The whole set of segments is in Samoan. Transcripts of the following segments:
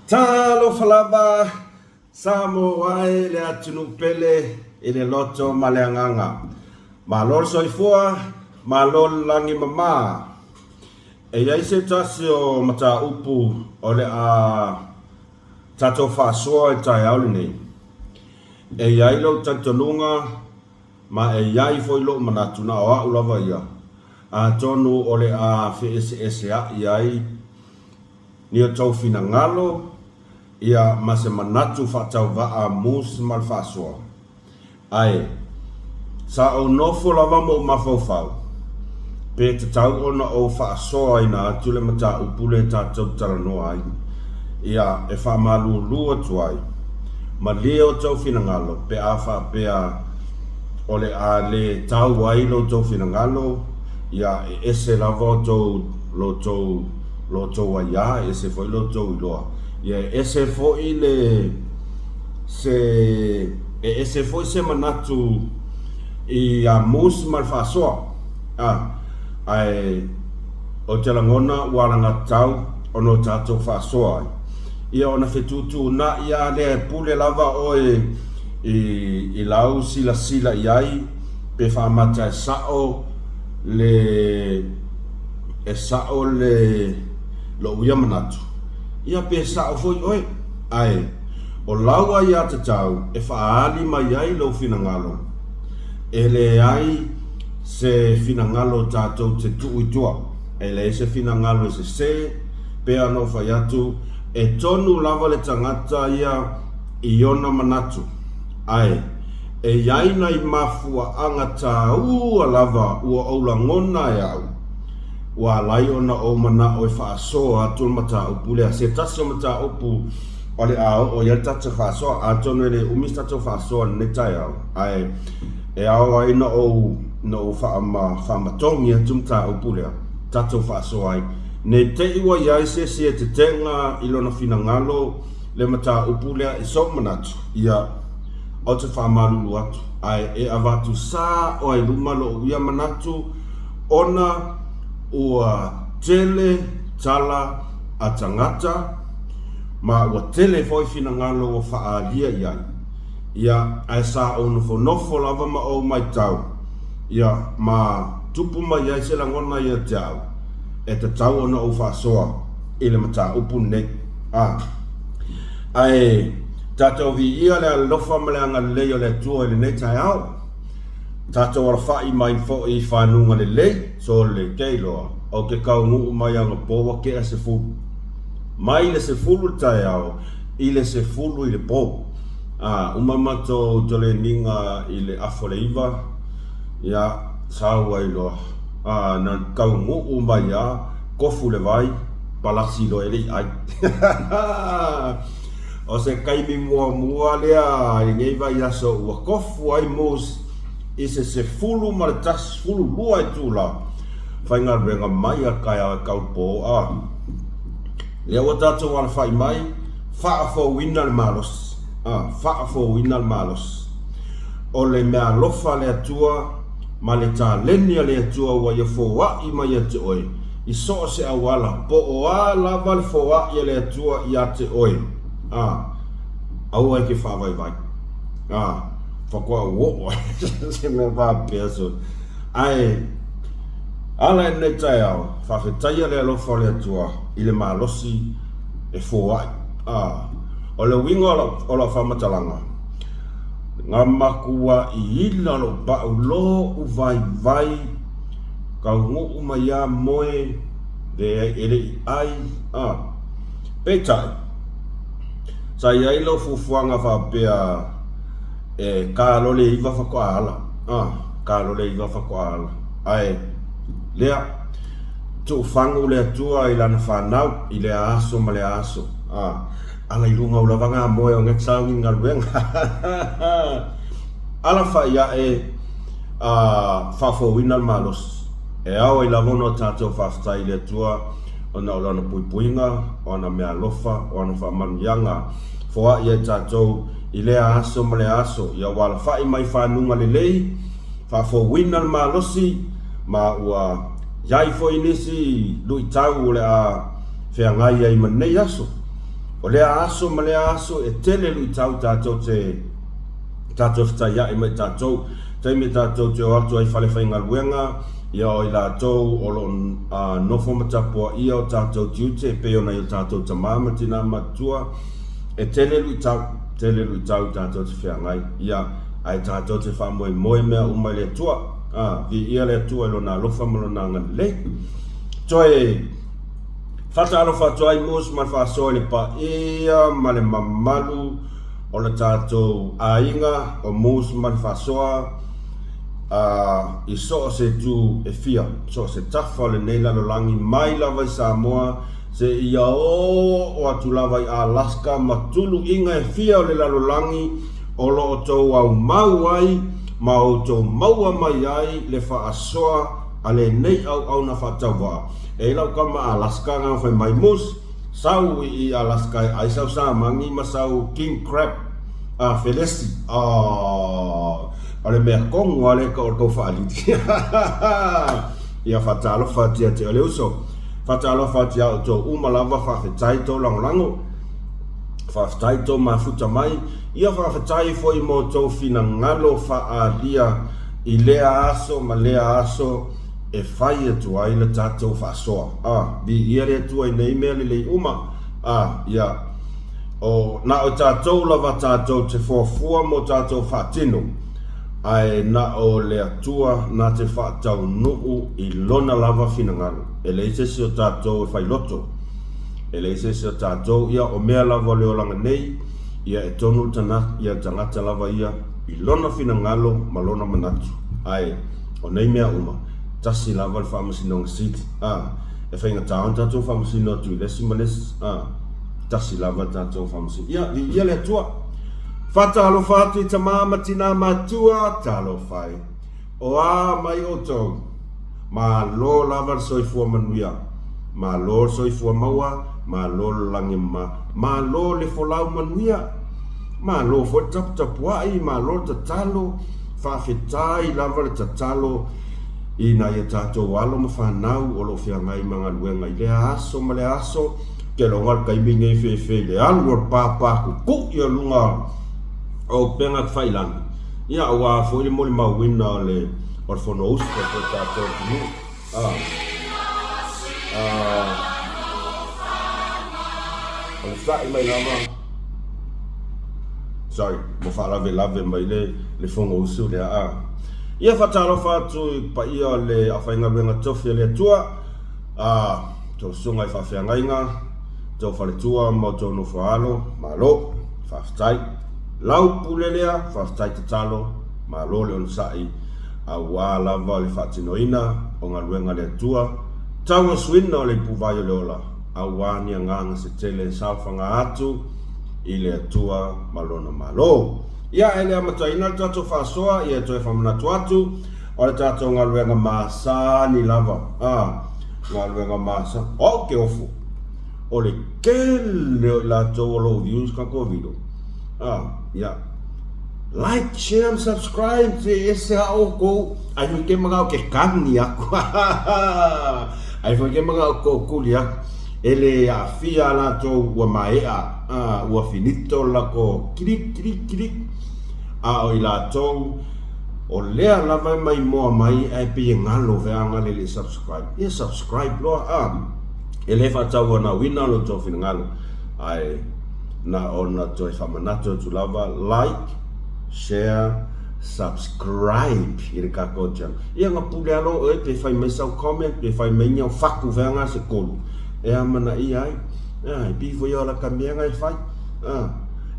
Talofa lava Samoa e le atunuu pele i le loto ma le agaga. Malo le soifua, malo le lagi mama. E i ai se tasi o mataupu o le a tatou faasoa i le taeao lenei. E i ai lou talitonuga ma e i ai foi lou manatu na o au lava ia, atonu o le a feeseesea'i ai ni outou finagalo ia ma se manatu faatauvaa mus ma le faasoa. Ae, sa ou nofo lava ma ou mafaufau, pe tatau ona ou faasoaina atu le mataupu lea tatou te talanoa ai, ia e faamalulu atu ai, malie outou finagalo pe a faapea o le a le tau ai lo outou finagalo, ia e ese lava outou, lo outou, lo outou aiā, e ese foi lo outou iloa, ia e ese foi le. Se, e ese foi se manatu i a Moose ma le faasoa, a, ae ou te lagona ua alagatatau ona o tatou faasoa ai. Ia ona fetuutuunai lava lea e pule lava oe i, i lau silasila i ai pe faamata e sa'o le, e sa'o le, lou ia manatu, ia pe sa'o foi oe. Ae, o lau aiatatau e faaali mai ai lou finagalo, e leai se finagalo tatou te tuu i tua, e leai se finagalo e sese, pei ona ou fai atu, e tonu lava le tagata ia i ona manatu, ae, e i ai nai mafuaaga taua lava ua ou lagona e au, Ua ala ai ona ou manao e faasoa atu le mataupu lea, se tasi o mataupu o le a oo i ai le tatou faasoa. Atonu e le umi se tatou faasoa i lenei taeao, ae e ao ai ona ou ona ou faamatogi atu le mataupu lea tatou faasoa ai. Ne i te i ua i ai se isi e tetena i lona finagalo le mataupu lea i sou manatu, ia, ou te faamalulu atu, ae e avatu sao ai luma lou ia manatu, Ona ua tele tala a tagata, ma ua tele foi finagalo ua faaalia i ai, ia, ae sa ou nofonofo lava ma ou matau, ia, ma tupu mai ai se lagona ia te au, e tatau ona ou faasoa i le mataupu lenei. A. Ae tatou viia le alofa ma le agalelei o le Atua i lenei taeao. Tatou alafai mai foi i fanuga lelei, sole, ke iloa, ou te taunuu mai anapo ua tea 10. Mai le 10 i le taeao i le 10 i le po. A, uma matou toleniga i le afa o le 9, ia, sau ai loa. A, na taunuu mai a, kofu le vai, palasi loa e le i ai. O se taimi muamua lea i lenei vaiaso ua kofu ai Moose i se 11, 12 itula faigaluega mai a le taeao e tau po a. Lea ua tatou alafai mai, faafouina le malosi, a, faafouina le malosi. O le meaalofa a le Atua ma le taleni a le Atua ua ia foai mai ia te oe i so o se auala, po o a lava le foai a le Atua ia te oe, a, aua e te faavaivai, a, faatoa ou oo ai se mea faapea so. Ae, ala i lenei taeao, faafetaia le alofa o le Atua i le malosi e foai. A, o le uiga o lau, o lau faamatalaga, na matuai ila lou pau lou vaivai Taunuu mai a moe leai e le i ai a. Peitai, sa i ai lau fuafuaga faapea e ka loa le 9 faatoa ala, a, ka loa le 9 faatoa ala. Ae, lea, tuufagu le Atua i lana fanau i lea aso ma lea aso, a, ala i luga o lava ga moe o sauni galuega. Alafai ae a faafouina le malosi. E ao ai lava ona tatou faafetai i le Atua ona o Lana puipuiga, o Ana meaalofa, o Ana faamanuiaga foai ai tatou i lea aso ma lea aso. Ia ua alafai mai fanuga lelei, faafouina le malosi, ma ua i ai foi nisi luitau o le a feagai ai ma lenei aso. O lea aso ma lea aso e tele luitau tatou te tatou fetaiai ma i tatou. Taimi tatou te o atu ai i fale faigaluega, ia o i latou o lo o nofo ma tapuaia o tatou tiute e pei ona i o tatou tama ma tina matutua, e tele luitau, tele luitau tatou te feagai, ia, ae tatou te faamoemoe mea uma i le Atua. A, viia le Atua i Lona alofa ma Lona agalelei. Toe faatalofa atu ai Mus ma le faasoa i le paia ma le mamalu o le tatou aiga o Mus ma le faasoa i so o se itu e fia, so o se tafa o lenei lalolagi mai lava i Samoa seia oo atu lava i Alaska ma tuluiga e fia o le lalolagi o lo o outou aumau ai ma outou maua mai ai le faasoa a lenei auauna faatauvaa. E i lau kama Alaska na fai mai Moose, sau i Alaska e ai sau samagi ma sau king crab a felesi. Oh, o le mea kogu a le ka o le kau faalili. Ia faatalofa atu ia te oe le uso. Faatalofa atu ia outou uma lava, faafetai tou lagolago. Faafetai tou mafuta mai. Ia faafetai foi mo tou finagalo faaalia i lea aso ma lea aso e fai atu ai le tatou faasoa. A, viia le Atua i nei mea lelei uma. A, ia, o, na o tatou lava tatou te fuafua mo tatou faatino, ae na o le Atua na te faataunuu i Lona lava finagalo. E leai se isi o tatou e fai loto. E leai se isi o tatou, ia, o mea lava o le olaga nei, ia e tonu le tagata lava ia i lona finagalo ma lona manatu. Ae o nei mea uma, tasi lava le Faamasinoga Sili. A, e faigata ona tatou faamasino atu i le isi ma le isi. A, tasi lava le tatou Faamasino. Ia, viia le Atua. Faatalofa atu i tama ma tina matua, talofa e. O a mai outou? Malo lava le soifua manuia. Malo le soifua maua, malo le lagi mama, malo le folau manuia. Malo foi le taputapuai, malo le tatalo, faafetai lava le tatalo i nai a tatou alo ma fanau o lo o feagai ma galuega i lea aso ma lea aso. Ke loga le taimi nei fefe i le alu o le pāpā kukuʻi o luga o upega tafailagi. Ia, aua foi le molimauina o le o le Fonousu a si o tatou atunuu. A, a, o le sa'i mai lava, sorry, ua faalavelave mai le, le Fonousu lea. A, ia faatalofa atu i paia o le aufaigaluega tofi a le Atua, a, tou susuga i faafeagaiga, tou faletua ma outou nofoaalo, malo, faafetai. Lau pule lea, faafetai tatalo, malo le onosai, aua lava le faatinoina o galuega a le Atua, tauasuina o le ipuvai o le ola, aua ni agaga se tele e saofaga atu i le Atua ma Lona Malo. Ia, e le amataina le tatou faasoa, ia e toe faamanatu atu, o le tatou galuega masani lava, a, galuega masani, o au ke ofo. O le tele o i latou o lo o views kakou video. Ah, ia. Like, share and subscribe se ese a oukou. Ai foi ke manao ke kani aku. Ai foi ke manao ko kuli aku. E le aafia latou ua maea, ah, ua finito lako kilik kilik kilik. A o i latou o lea lava e maimoa mai ae pei e galo feaga le le subscribe. Ia subscribe loa ah. E le faatauanauina lo outou finagalo, ae na ona toe faamanatu atu lava, like, share, subscribe i le kakou channel. Ia na pule alo oe pe fai mai sau comment, pe fai mai ni au faku feaga se kolu, e amanaia ai. E pei foi o la ka mea na e fai.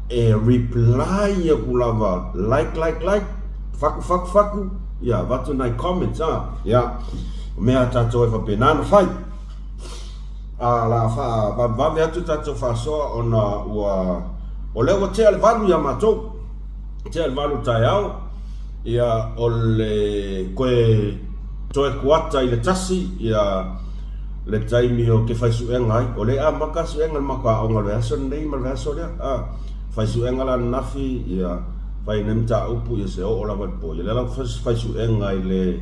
E reply aku lava, like, like, like, faku, faku, faku, ia avatu nai comments. Ia, o mea a tatou e faapena ona fai. A la faavavevave atu tatou faasoa ona ua o lea ua tea le valu ia matou, tea le valu taeao, ia o le koe toe kuata i le tasi ia le taimi o ke fai suega ai. O lea e amata suega i le matou aoga o le vaiaso lenei ma le vaiaso lea. A fai suega la ananafi ia fai nei mataupu ia se oo lava i le po. Ia lea la ua fai suega i le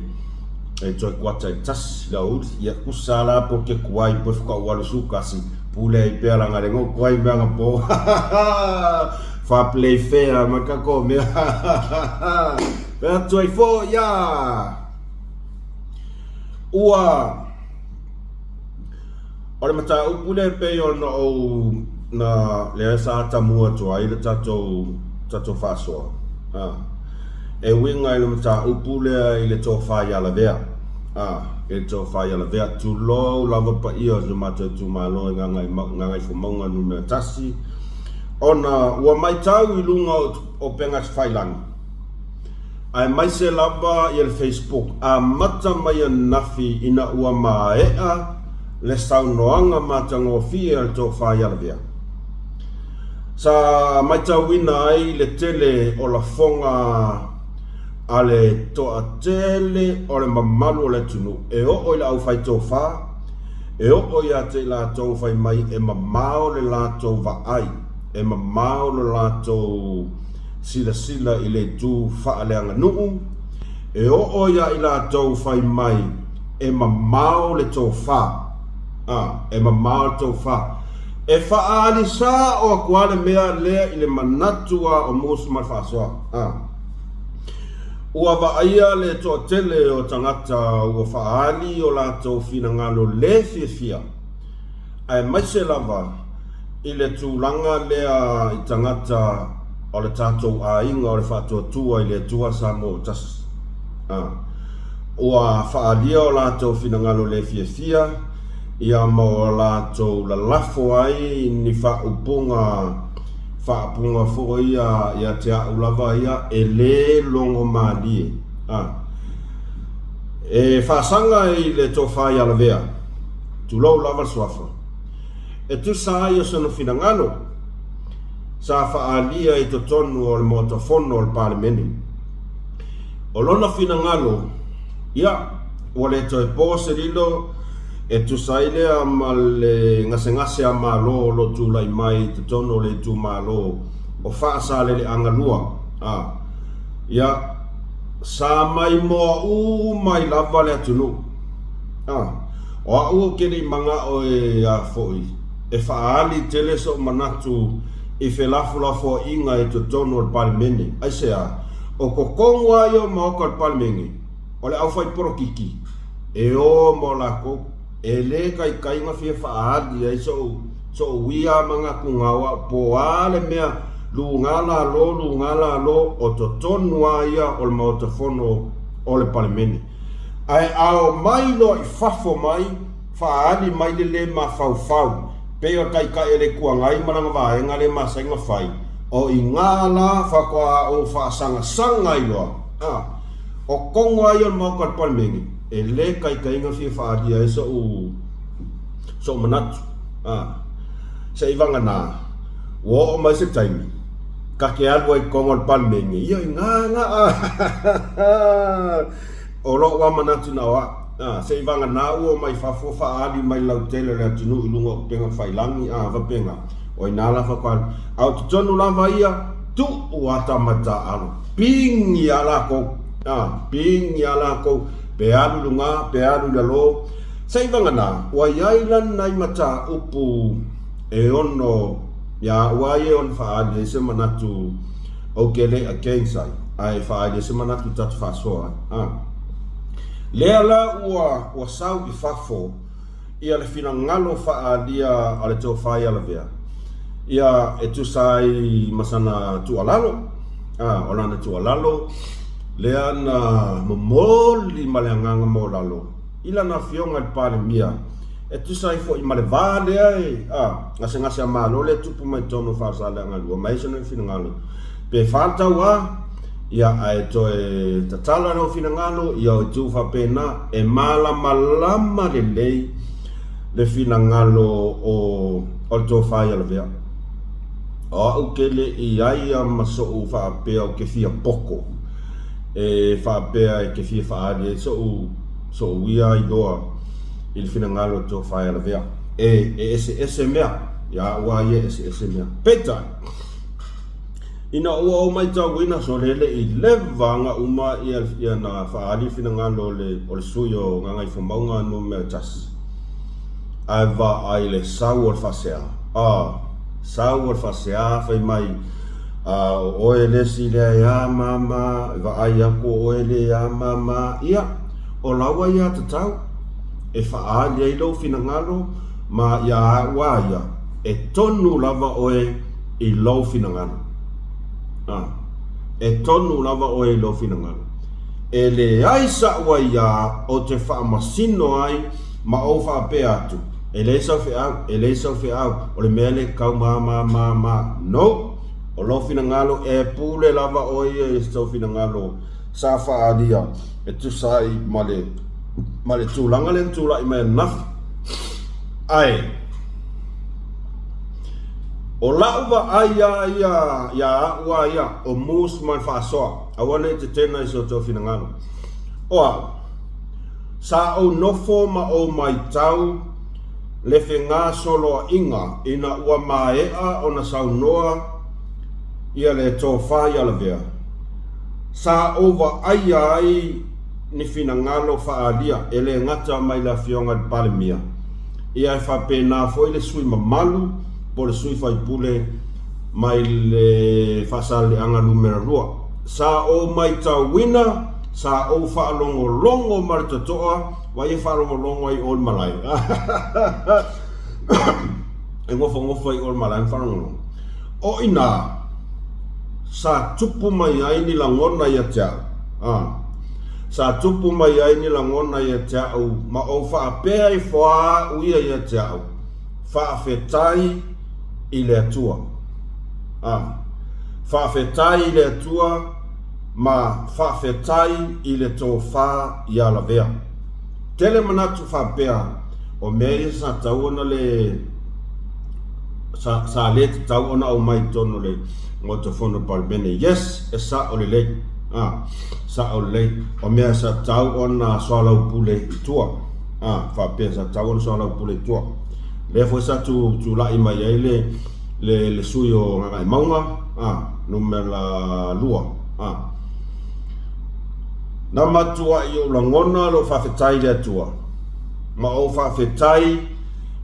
e toe kuata i le tasi le aoauli, ia kusa la po ke kuai po e whakaualu su kasi. Pule ai pea langa le ngoko ai mea po. Fa play fair ma ka ko mea. Pea tuai fo ya. Ua o le mataupu lea e pei ona ou na lea sa tamu atu ai le tatou tatou faasoa a e uiga i le mataupu lea i le tofa ia Lavea a i le tofa ia Lavea tulou lava paia o si o matou itumalo i Gagaifomauga 1 ona ua matau i luga o upegatafailagi aemaise lava ia le Facebook, amata mai ananafi ina ua maea le saunoaga matagofie a le Tofa ia Lavea. Sa matauina ai le tele o lafoga a le toatele o le mamalu o le atunuu e oo i le aufai tofa, e oo ia te i latou fai mai e mamao le latou vaai, e mamao lo latou silasila i le itu faaleaganuu, e oo ia i latou fai mai e mamao le tofa, a, e mamao le tofa. E faaali sao atu lava le mea lea i le manatu a o Musu ma le faasoa, a. Ua vaaia le toatele o tagata ua faaali o latou finagalo le fiafia, aemaise lava i le tulaga lea i tagata o le tatou aiga o le Faatuatua i le Atua Samoa ua Tasi. A. Ua faaalia o latou finagalo le fiafia, ia ma o latou lalafo ai ni faaupuga, faaupuga foi ia ia te a'u lava ia e le logomalie. A. E faasaga i le tofa ia Lavea, tulou lava le suafa. E tusa ai o sona finagalo sa faaalia i totonu o le Maota Fono o le Palemene. O lona finagalo, ia, ua le toe po se lilo e tusa ai lea ma le gasegase a Malo o lo o tulai mai i totonu o le itumalo o Faasaleleaga 2, a, ia, sa maimoa uma ai lava le atunuu. A, o a'u ou te le i mana'o e a foi, e faaali tele so'u manatu i felafolafoaiga i totonu o le Palemene. Aisea? O totonu lava ia o Maota o le Palemene, o le aufai polokiki, e o mo latou, e le taitai ona fia faaali ai so'u, so'u ia manatu na o a'u, po o a le mea, luga lalo, luga lalo, o totonu lava ia o le Maota Fono o le Palemene. Ae a omai loa i fafo mai, faaali mai le le mafaufau, pei o le Taitai o le Itu Agai ma lana vaega lea masani ona fai, o i ina la faatoa ou faasagasaga ai loa, a, o tonu lava ia o le Maota o le Palemene, e le taitai ona fia faaalia ai so'u, so'u manatu, a, seivagana, ua oo mai se taimi, ta te alu ai i totonu o le Palemene, ia ina la, o lou lava manatu na o au, a, seivagana ua omai fafo faaali mai le lautele o le atunuu i luga o upega tafailagi, a, faapena, o ina la faatoa alu. A o totonu lava ia, tuu lava tama i taaalo, pigi lava latou, a, pigi lava latou, pe alu i luga, pe alu i lalo, seivagana, ua i ai la nai mataupu e ono Ia au lava ia e ono faaali ai se manatu ou te le against ai, ae faaali ai se manatu ta te faasoa ai. A. Lea la ua ua sau i fafo ia le finagalo faaalia a le tofa ia Lavea, ia e tusa ai ma sana tuualalo. A, o lana tuualalo lea na momoli ma le agaga maualalo i lana afioga i le Palemia e tusa ai foi ma le va lea e, a, gasegase a Malo lea e tupu mai totonu o Faasaleleaga 2, ma e ai sona finagalo, pe fa le tauā, ia, ae toe tatala lou finagalo, ia o itu faapena, e malamalama lelei le finagalo o, o le tofa ia Lavea. O a'u ke le i ai ia ma so'u faapea ou te fia poko, e faapea e te fia faaali ai so'u, so'u ia iloa i le finagalo o le tofa ia Lavea. E, e eseese mea, ia a'u lava ia e eseese mea. Peitai, ina ua ou matauina sole e le i leva aga uma ia, ia na faaali le finagalo o le, o le sui o Gagaifomauga 1. Ae vaai le sau o le faasea. A, sau o le faasea fai mai, a, o oe le isi lea e a mama, e vaai aku o oe le a mama. Ia, o lau aiatatau e faaali ai lou finagalo ma ia au a ia, e tonu lava oe i lou finagalo. A, e tonu lava oe i lou finagalo. E leai sa'u aiā ou te faamasino ai ma ou faapea atu, E leai sau feau, e leai sau feau, o le mea lea e tau ma, ma, ma, ma. No! O lou finagalo, e pule lava oe ia i sou finagalo sa faaalia e tusa ai ma le, ma le tulaga lea na tulai mai ananafi. Ae, o la'u vaai lava ia iā a'u lava ia, o Moose ma le faasoa. Aua ne i tetena i so outou finagalo. O au, sa ou nofo ma ou maitau le fegasoloaiga ina ua maea ona saunoa ia le tofa ia Lavea. Sa ou vaaia ai ni finagalo faaalia e le gata mai le Afioga i le Palemia, ia e faapena foi le sui mamalu po o le sui faipule mai le Faasaleleaga Numera 2. Sa ou maitauina, sa ou faalogologo ma le totoa, vaai e faalogologo ai i o i le malae. E nofonofo ai i o i le malae ma faalogologo. O i ina, sa tupu mai ai ni lagona ia te au. A, sa tupu mai ai ni lagona ia te au ma ou faapea ifo a au ia ia te au. Faafetai i le Atua. A. Faafetai i le Atua ma faafetai i le tofa ia Lavea. Tele manatu faapea o mea ia sa tatau ona le sa, sa le tatau ona aumai i totonu o le Maota Fono o le Palemene. Yes, e sa'o lelei. A, sa'o lelei. O mea sa tatau ona soalaupule i tua. A, faapea sa tatau ona soalaupule i tua. Lea foi sa tu, tulai mai ai le, le, le sui o Gagaemauga, a, numera 2, a. Na matuai ou lagona lou faafetai i le Atua, ma ou faafetai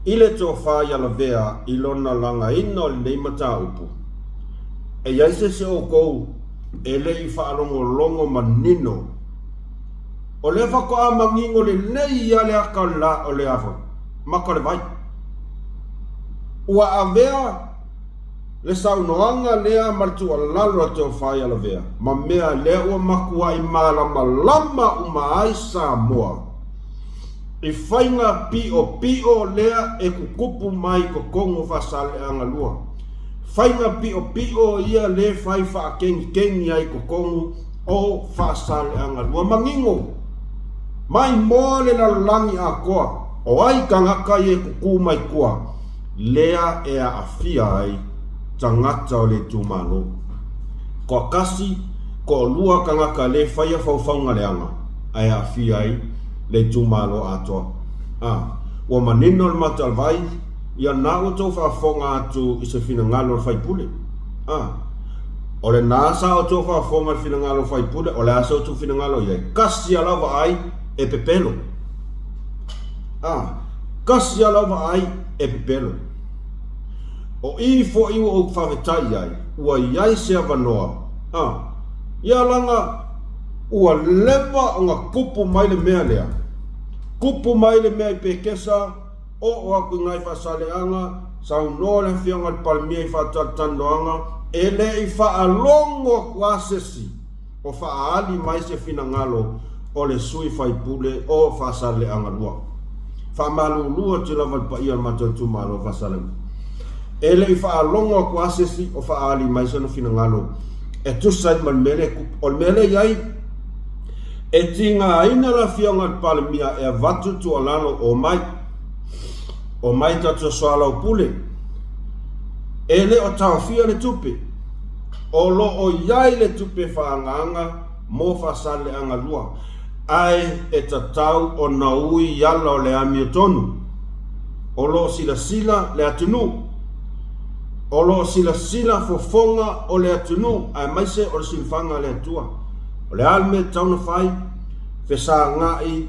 i le tofa ia Lavea i lona lagaina o lenei mataupu. E i ai se isi o outou e le i faalogologo manino O lea faatoa manino lelei ia le ata o le la, o le a maka o le vai. Ua avea le saunoaga lea ma le tuualalo a Teofai Alavea ma mea lea ua matuai malamalama uma ai Samoa i faiga piopio lea e tutupu mai i totonu o Faasaleleaga 2. Faiga piopio ia le fai faakegikegi ai i totonu o Faasaleleaga 2. Manino mai moa le lalolagi atoa, o ai tagata ia e tutu mai tua, lea e aafia ai tagata o le itumalo. Toatasi, toalua tagata le faia faufauga leaga ae aafia ai le itumalo atoa. A, ua manino le mata o le vai, ia na ua tou faafofoga atu i se finagalo o le faipule. A, o lena sa outou faafofoga i le finagalo o le faipule, o le a sa outou finagalo i ai? Kasi a lau vaai e pepelo. A, kasi a lau vaai e pepelo. O i foi ua ou faafetai ai, ua i ai se avanoa. A, ia laga ua leva ona tupu mai le mea lea. Tupu mai le mea i Pekesa, Oo atu i nai faasaleaga, saunoa le Afioga i le Palemia i faatalatalanoaga, e le i faalogo atu lava se isi o faaali mai se finagalo o le sui faipule o Faasaleleaga 2. Faamalulu atu lava i le paia o le matou itumalo o Faasaleleaga. E le i faalogo atu lava se isi o faaali mai sona finagalo e tusa ai ma le mea lea e tupu. O le mea lea e i ai, E tigaina le Afioga i le Palemia e avatu tuualalo, Omai, omai tatou soalaupule. E le o taofia le tupe. O lo o i ai le tupe faaagaaga mo Faasaleleaga 2, ae e tatau ona ui i ala o le amiotonu. O lo o silasila le atunuu. O lo o silasila fofoga o le atunuu aemaise o le silafaga a le Atua. O le a le mea e tatau ona fai? Fesagai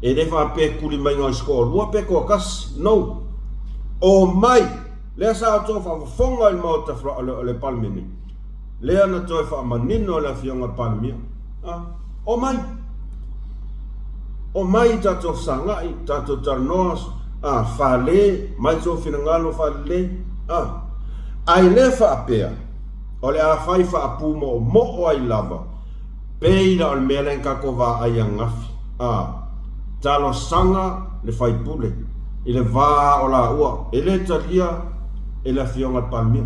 E le faapea e tuli mai na o se toalua pe toatasi. No. Omai! Lea sa outou faafofoga i le Maota o le Palemene, lea na toe faamanino e le Afioga i le Palemia. A, omai! Omai tatou fesagai, tatou talanoa, a, fale mai sou finagalo faalelei, a. Ae le faapea, o le a fai faapumoomoo ai lava, pei la o le mea lea na tatou vaai ananafi, a, talosaga le faipule i le va o laua, e le talia e le Afioga i le Palemia.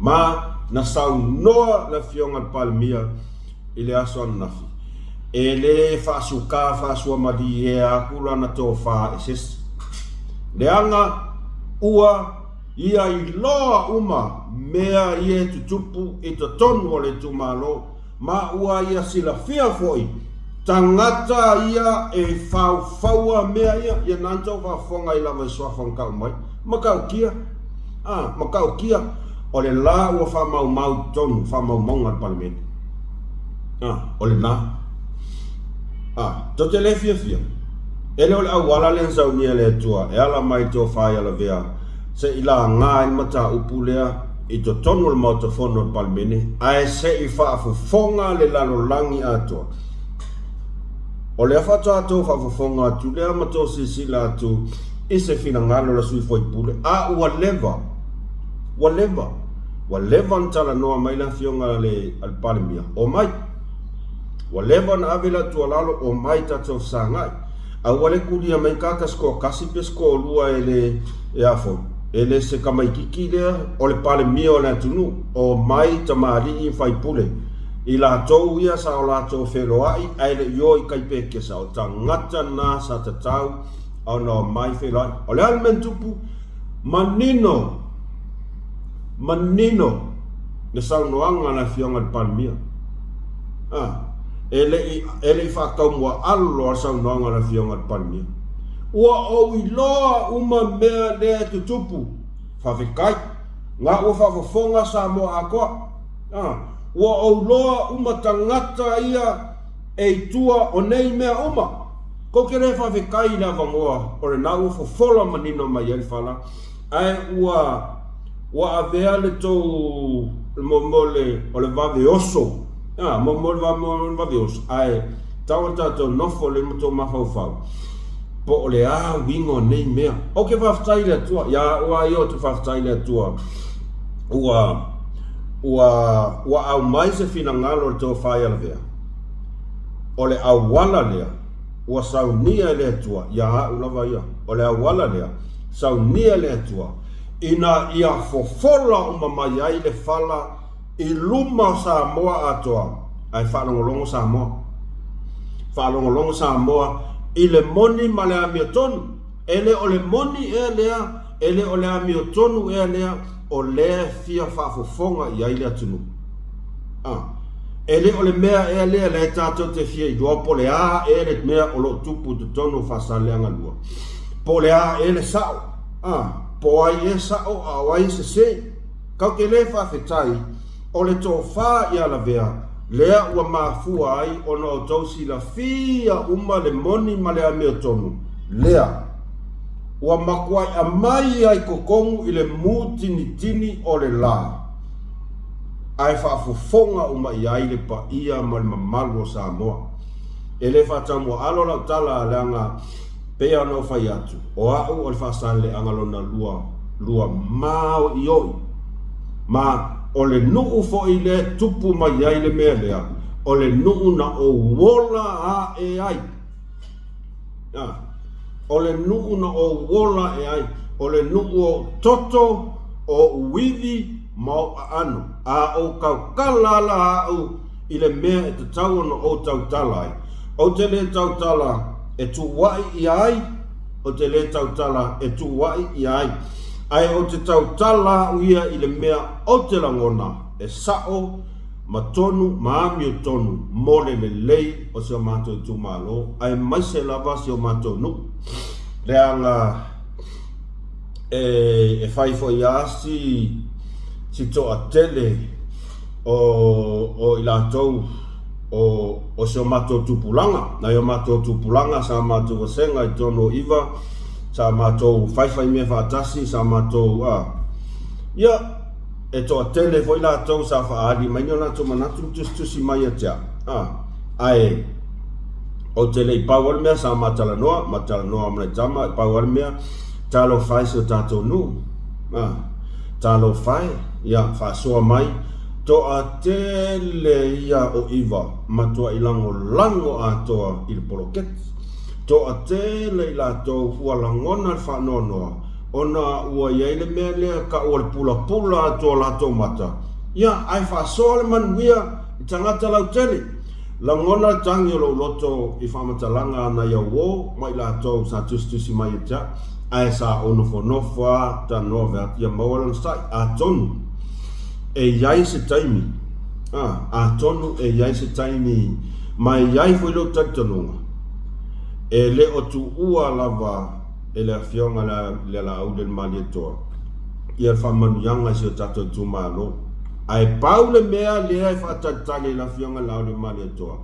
Ma na saunoa le Afioga i le Palemia i le aso ananafi, e le faasuka faasuamaliea atu lana tofa e sesi, leaga ua ia iloa uma mea ia e tutupu i totonu o le itumalo, ma ua ia silafia foi tagata ia e faufaua mea ia. Ia na tou faafofoga ai lava i suafa na tau mai, matautia, a, matautia, o le la ua faamaumau i totonu faamaumauga a le Palemene. A, o le la. A, tou te le fiafia, e le o le auala lea na saunia e le Atua e ala mai i le tofa ia Lavea se i laga ai le mataupu lea i totonu o le Maota Fono o le Palemene, ae se i faafofoga le lalolagi atoa. O lea faatoa tou faafofoga atu lea ma tou silasila atu i se finagalo o le sui faipule, a ua leva, ua leva, ua leva ona talanoa mai le Afioga a le Palemia, omai. Ua leva ona ave lau tuualalo, omai tatou fesagai. A ua le tulia mai kaka se toatasi pe se toalua e le, e a foi, e le se tamaititi lea o le Palemia o le atunuu, omai tamalii ma faipule, i latou ia sa o latou feloai ae le i o i tai pekesa, o tagata na sa tatau ona omai feloai. O le a le mea na tupu? Manino! Manino le saunoaga a le Afioga i le Palemia. A, e le i, e le i faataumuaalo lava le saunoaga a le Afioga i le Palemia. Ua ou iloa uma mea lea e tutupu. Faafetai. Na ua faafofoga Samoa atoa. A, ua ou iloa uma tagata ia e i tua o nei mea uma. Tou te le faafetai i le avanoa o lena ua fofola manino mai ai le fala, ae ua ua avea le tou mo le o le vave oso a mo mo le mo le vave oso ae tau a tatou nofo le ma tou mafaufau po o le a uiga o nei mea. Ou te faafetai i le Atua ia au lava ia ou te faafetai i le Atua ua ua ua aumai se finagalo o le tofa ia Lavea o le auala lea ua saunia e le Atua ia au lava ia o le auala lea saunia e le Atua ina ia fofola uma mai ai le fala i luma o Samoa atoa, ae faalogologo Samoa. Faalogologo Samoa i le moni ma le amiotonu. E le o le moni ea lea, e le o le amiotonu ea lea o lea e fia faafofoga i ai le atunuu. A. E le o le mea ea lea lea tatou te fia iloa po o le a ea le mea o lo o tupu i totonu o Faasaleleaga 2. Po o le a ea le sao. A. Po o ai ea sao a o ai e sese. Tatou te le faafetai o le tofa ia Lavea lea ua mafua ai ona outou silafia uma le moni ma le amiotonu lea ua matuai aumai ai totonu i le mutinitini o le la ae faafofoga uma i ai le paia ma le mamalu o Samoa. E le faataumuaalo lau tala leaga Pei ona ou fai atu, o au o le Faasaleleaga lona lua, lua māoioi. Ma o le nuu foi lea e tupu mai ai le mea lea, o le nuu na ou ola ae ai. A, o le nuu na ou ola ae ai, o le nuu o ou toto, o ou ivi ma ou aano. A ou tautala la au i le mea e tatau ona ou tautala ai, ou te le tautala e tuuaʻi ʻia ai, ou te lē tautala e tuuaʻi ʻia ai, ae ou te tautala aʻu ia i le mea ou te lagona e saʻo ma tonu ma amiotonu mo le lelei o si o matou itumalo aemaise lava si o matou nuu. Leaga e fai foi lava si toatele o i latou. O, o si o matou tupulaga, nai o matou tupulaga sa matou vasega i totonu o Iva, sa matou faifai mea faatasi, sa matou, a, ia, e toatele foi latou sa faaali mai ni o latou manatu ma tusitusi mai ia te au, a, ae ou te le i pau lava le mea sa ma talanoa, ma talanoa ma nai tama, e pau lava le mea, talofa e si o tatou nuu, a, talofa e, ia, faasoa mai, Toatele ia o Iva matuai lagolago atoa i le poloketi. Toatele i latou ua lagona le faanoanoa ona ua i ai le mea lea ka ua le pulapula atu o latou mata, ia ae faasoa le manuia i tagata lautele. Lagona le tagi o lou loto i faamatalaga a nai au uo ma i latou sa tusitusi mai ia te au, ae sa ou nofonofo lava talanoa ave atu ia maua lona sa'i. Atonu e i ai se taimi, a, atonu e i ai se taimi ma e i ai foi lou talitonuga, e le o tuua lava e le Afioga i le Alauli o le Malietoa ia le faamanuiaga i si o tatou itumalo. Ae pau le mea lea e faatalitali ai le Afioga i le Alauli o le Malietoa,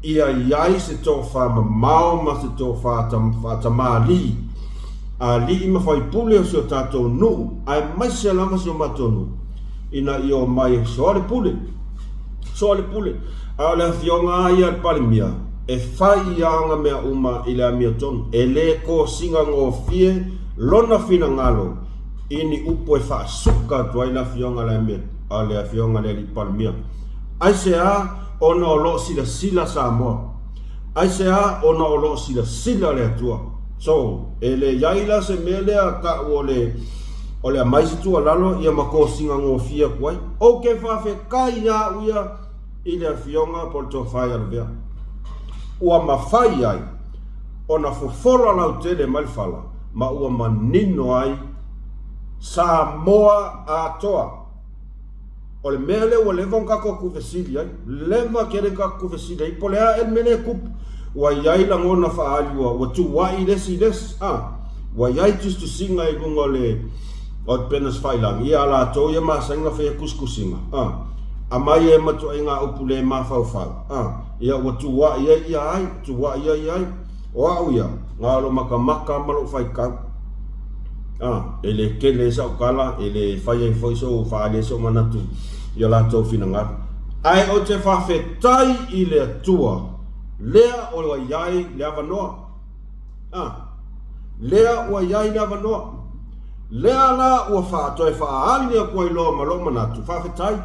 ia i ai se tofa mamao ma se tofa faatamalii, alii ma faipule o si o tatou nuu, aemaise lava si o matou nuu, ina ia omai e soalepule, soalepule. A o le afioga lava ia a le Palemia, e fai ia ana mea uma i le amiotonu, e le kosiga gofie lona finagalo i ni upu e faasuka atu ai le afioga a le afioga i le Alii Palemia. Aisea? Ona o lo o silasila Samoa. Aisea? Ona o lo o silasila le Atua. So, e le i ai la se mea lea tau o le o le aumai se tuualalo ia ma kosiga gofie atu ai. Ou te faafetai ia au ia i le Afioga po o le Tofa ia Lavea. Ua mafai ai ona fofola lautele mai le fala ma ua manino ai Samoa atoa. O le mea lea ua leva ona tatou tuufesili ai, leva tele ona tatou tuufesili ai, po o le a ea le mea lea e tupu. Ua i ai lagona faaali ua, ua tuuai le isi i le isi, a. Ua i ai tusitusiga i luga o le, o le pena sefailangi, ia a latou ia masani ona faia tusitusiga, a. Aumai ai ma ituaiga upu le mafaufau, a. Ia ua tuuai ai ia ai, tuuai ai ai. O au ia, na o lou makamaka ma lou faitau. A, e le tele ai sau tala, e le fai ai foi sou faaali ai sou manatu i o latou finagalo. Ae ou te faafetai i le Atua, lea ua i ai le avanoa. A, lea ua i ai le avanoa. Lea la ua faa, toe faaali atu ai loa ma lou manatu, faafetai,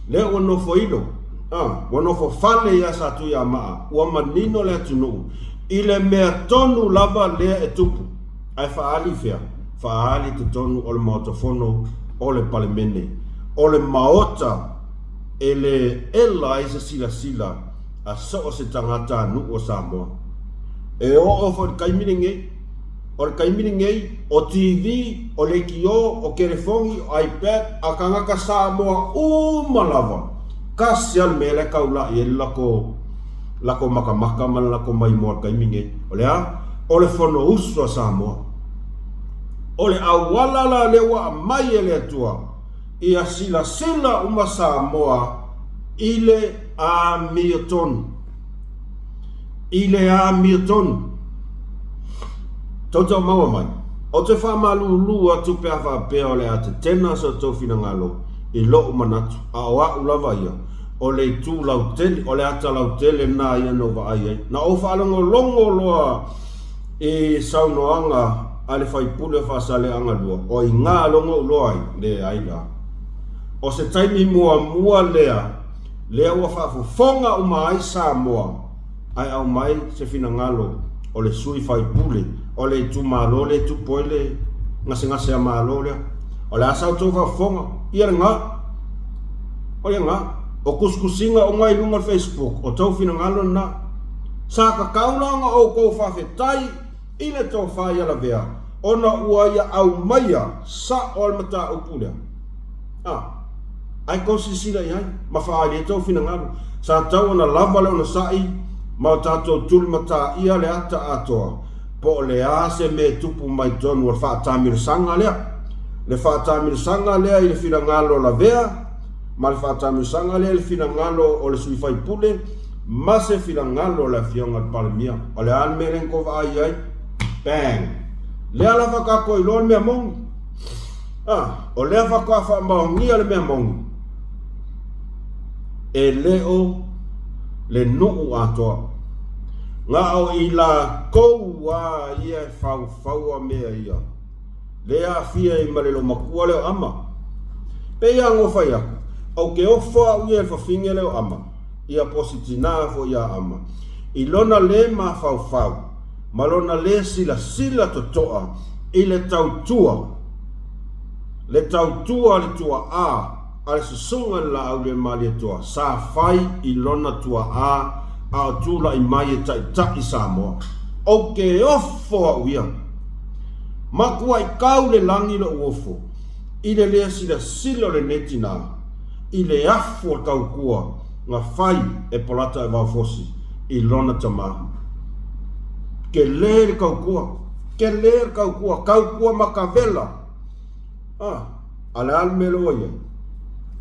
lea ua nofoilo, a, ua nofo fale ia Satuiamaa, ua manino le atunuu i le mea tonu lava lea e tupu. Ae faaali i fea? Faaali i totonu o le Maota Fono o le Palemene. O le Maota e le ela ai se silasila a so o se tagatanuu o Samoa. E oo foi i le taimi lenei, o le taimi lenei, o TV, o leitio, o telefoni, o iPad, a tagata Samoa uma lava, tasi lava le mea la e taulai ai le latou latou makamaka ma le latou maimoa i le taimi lenei. O le a? O le Fonousu a Samoa. O le auala la lea ua aumai e le Atua, ia silasila uma Samoa i le amiotonu. I le amiotonu. Tou te maua mai, ou te faamalulu atu pe a faapea o le a tetena so outou finagalo i lou manatu, a o au lava ia, o le itu lautele, o le ata lautele lena ia na ou vaai ai. Na ou faalogologo loa i saunoaga a le faipule o Faasaleleaga 2, o iga loa na ou iloa ai, leai la. O se taimi muamua lea, lea ua faafofoga uma ai Samoa, ae aumai se finagalo o le sui faipule o le itumalo lea e tupu ai le gasegase a Malo lea. O le a sa outou faafofoga? Ia lena. O ia lena. O tusitusiga uma i luga o le Facebook, o tou finagalo lena. Sa tatau la ona outou faafetai i le tofa ia Lavea ona ua ia aumaia sao le mataupu lea. A. Ae tou silasila i ai ma faaali ai tou finagalo. Sa tatau ona lava le onosai ma o tatou tulimataia le ata atoa po o le a se mea e tupu mai totonu o le faataamilosaga lea. Le faataamilosaga lea i le finagalo lavea ma le faataamilosaga lea i le finagalo o le sui faipule ma se finagalo o le Afioga i le Palemia. O le a le mea lea na tou vaai i ai? Bang! Lea la faatoa tou iloa le mea moni. Ah, o lea faatoa faamaonia le mea moni. E le o le nuu atoa. Na o i latou a ia e faufaua mea ia. Le aafia ai ma le loomatua lea o Ama. Pei a no fai atu, ou te ofo au ia i le fafine lea o Ama, ia po o si tinā foi ia Ama, i lona le mafaufau ma lona le silasila totoa i le tautua, le tautua a le tuaa a le Susuga i le Laau le Malietoa sa fai i lona tuaa a o tulai mai e taitai Samoa. Ou te ofo au ia. Matuai kau le lagi lou ofo i le lea silasila o lenei tinā i le afu o le tautua na fai e Polata Evaofosi i lona tamā. Tele le tautua, tele le tautua, tautua matavela. A, a le a le mea lea ua i ai?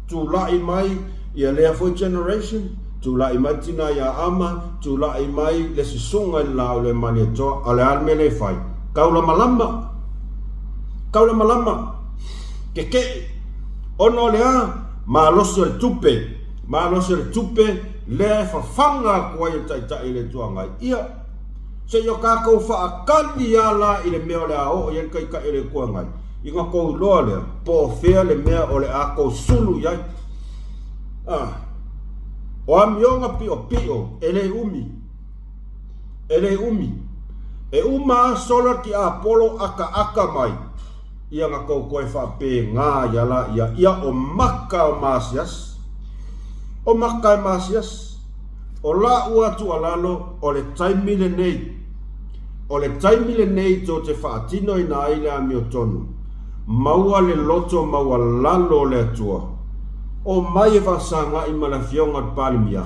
Tulai mai ia lea foi generation, tulai mai le tina ia Ama, tulai mai le susuga i le laau le Malietoa, a o le a le mea lea e fai? Taulamalama! Taulamalama! Keke'e! Ona o le a? Malosi o le tupe! Malosi o le tupe lea e fafaga atu ai e le Taitai o le Itu Agai. Ia, se i o tatou faatali lava la i le mea o le a oo i ai le Taitai o le Itu Agai. Ina tou iloa lea, po o fea le mea o le a tou sulu i ai. Ah, o amioga piʻopiʻo e le umi, e le umi. E uma a sola le tiapolo akaaka mai, ia na tou toe faapēnā ia la ia, ia o maka o maasiasi. O maka e maasiasi. O la'u a tuualalo, o le taimi lenei. O le taimi lenei tou te faatinoina ai le amiotonu, maua le loto maualalo o le Atua. Omai e faasaga'i ma le Afioga i le Palemia,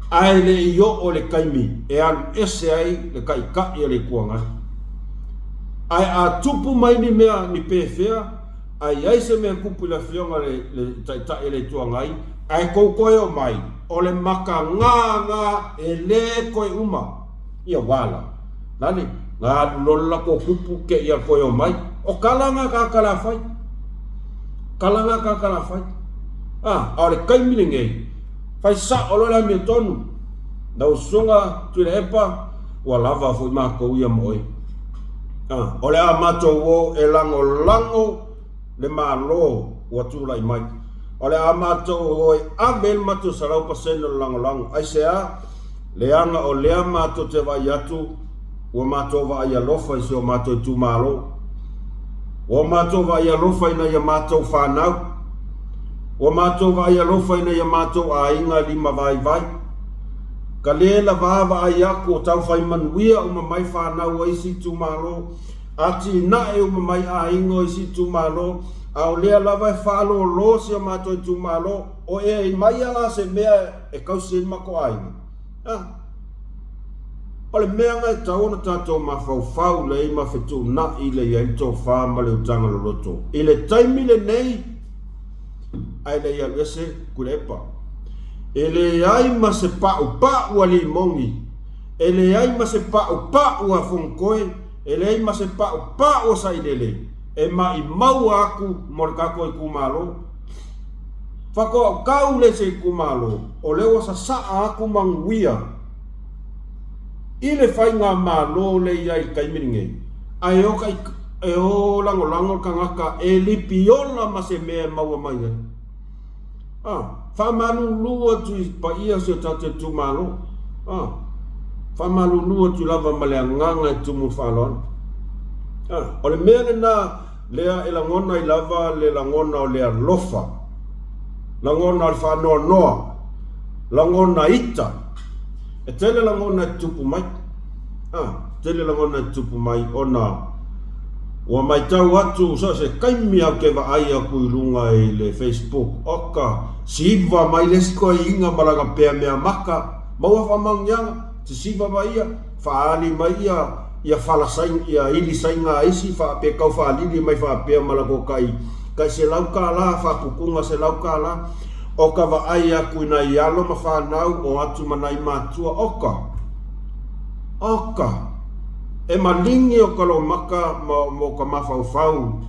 ae le i oo le taimi e alu ese ai le Taitai o le Itu Agai. Ae a tupu mai ni mea ni pefea, a i ai se mea tupu i le Afioga i le Taitai o le Itu Agai, ae tou toe omai, o le makagāgā e lē toe uma. Ia wala. Lale, na alu loa le latou kupu ke ia koe omai. O kala nga tagata la fai. Kala nga tagata la fai. Ah, a o le taimi lenei, fai sa'o loa le amiotonu. Lau Susuga Tuilaepa, ua lava foi matou ia ma oe. Ah, o le a matou o e lagolago le Malo ua tulai mai. O le a matou o e ave ai le matou 100% o le lagolago. Aisea? Leaga o lea matou te vaai atu, ua matou vaai alofa i si o matou itumalo. Ua matou vaai alofa ina ia matou fanau. Ua matou vaai alofa ina ia matou aiga limavaivai. Ka le lavā vaai atu o tau fai manuia uma mai fanau o isi itumalo, atinae uma mai aiga o isi itumalo, a o lea lava e faalōlō si o matou itumalo, o ea mai a la se mea e tausi ai le matou aiga. A, o le mea na e tatau ona tatou mafaufau lelei ma fetuunai lelei ai le tofa ma le utaga loloto i le taimi lenei ae le i alu ese Tuilaepa. E leai ma se paupau a Limoni, e leai ma se paupau a Fonotoe, e leai ma se paupau a Sailele e maimau atu mo le tatou itumalo. Faatoa tau le se itumalo, o lea ua sasaa atu manuia i le faigamalo lea i ai i le taimi lenei, ae o kai, e o lagolago le tagata e lipiola ma se mea e maua mai ai. Ah, faamalulu atu i paia o si o tatou itumalo. Ah, faamalulu atu lava ma le agaga e tumu i le faaaloalo. Ah, o le mea lena Lea e lagona ai lava le lagona o le alofa, lagona o le faanoanoa, lagona ita. E tele lagona e tutupu mai. A, tele lagona e tutupu mai ona ua matau atu so o se taimi au te vaai atu i luga i le Facebook, oka, siva mai le isi toeaiina ma lana pea mea maka, maua faamaoniaga, sisiva mai ia. Faaali mai ia ia fala saina ia ili saina a isi faa pe tau faalili mai faapea ma latou tai tai $100 faaputuga $100. O ka vaai aku i nai alo ma fanau o atu ma nai matua o ka, o ka, e maligi o ka lomaka ma mo ka mafaufau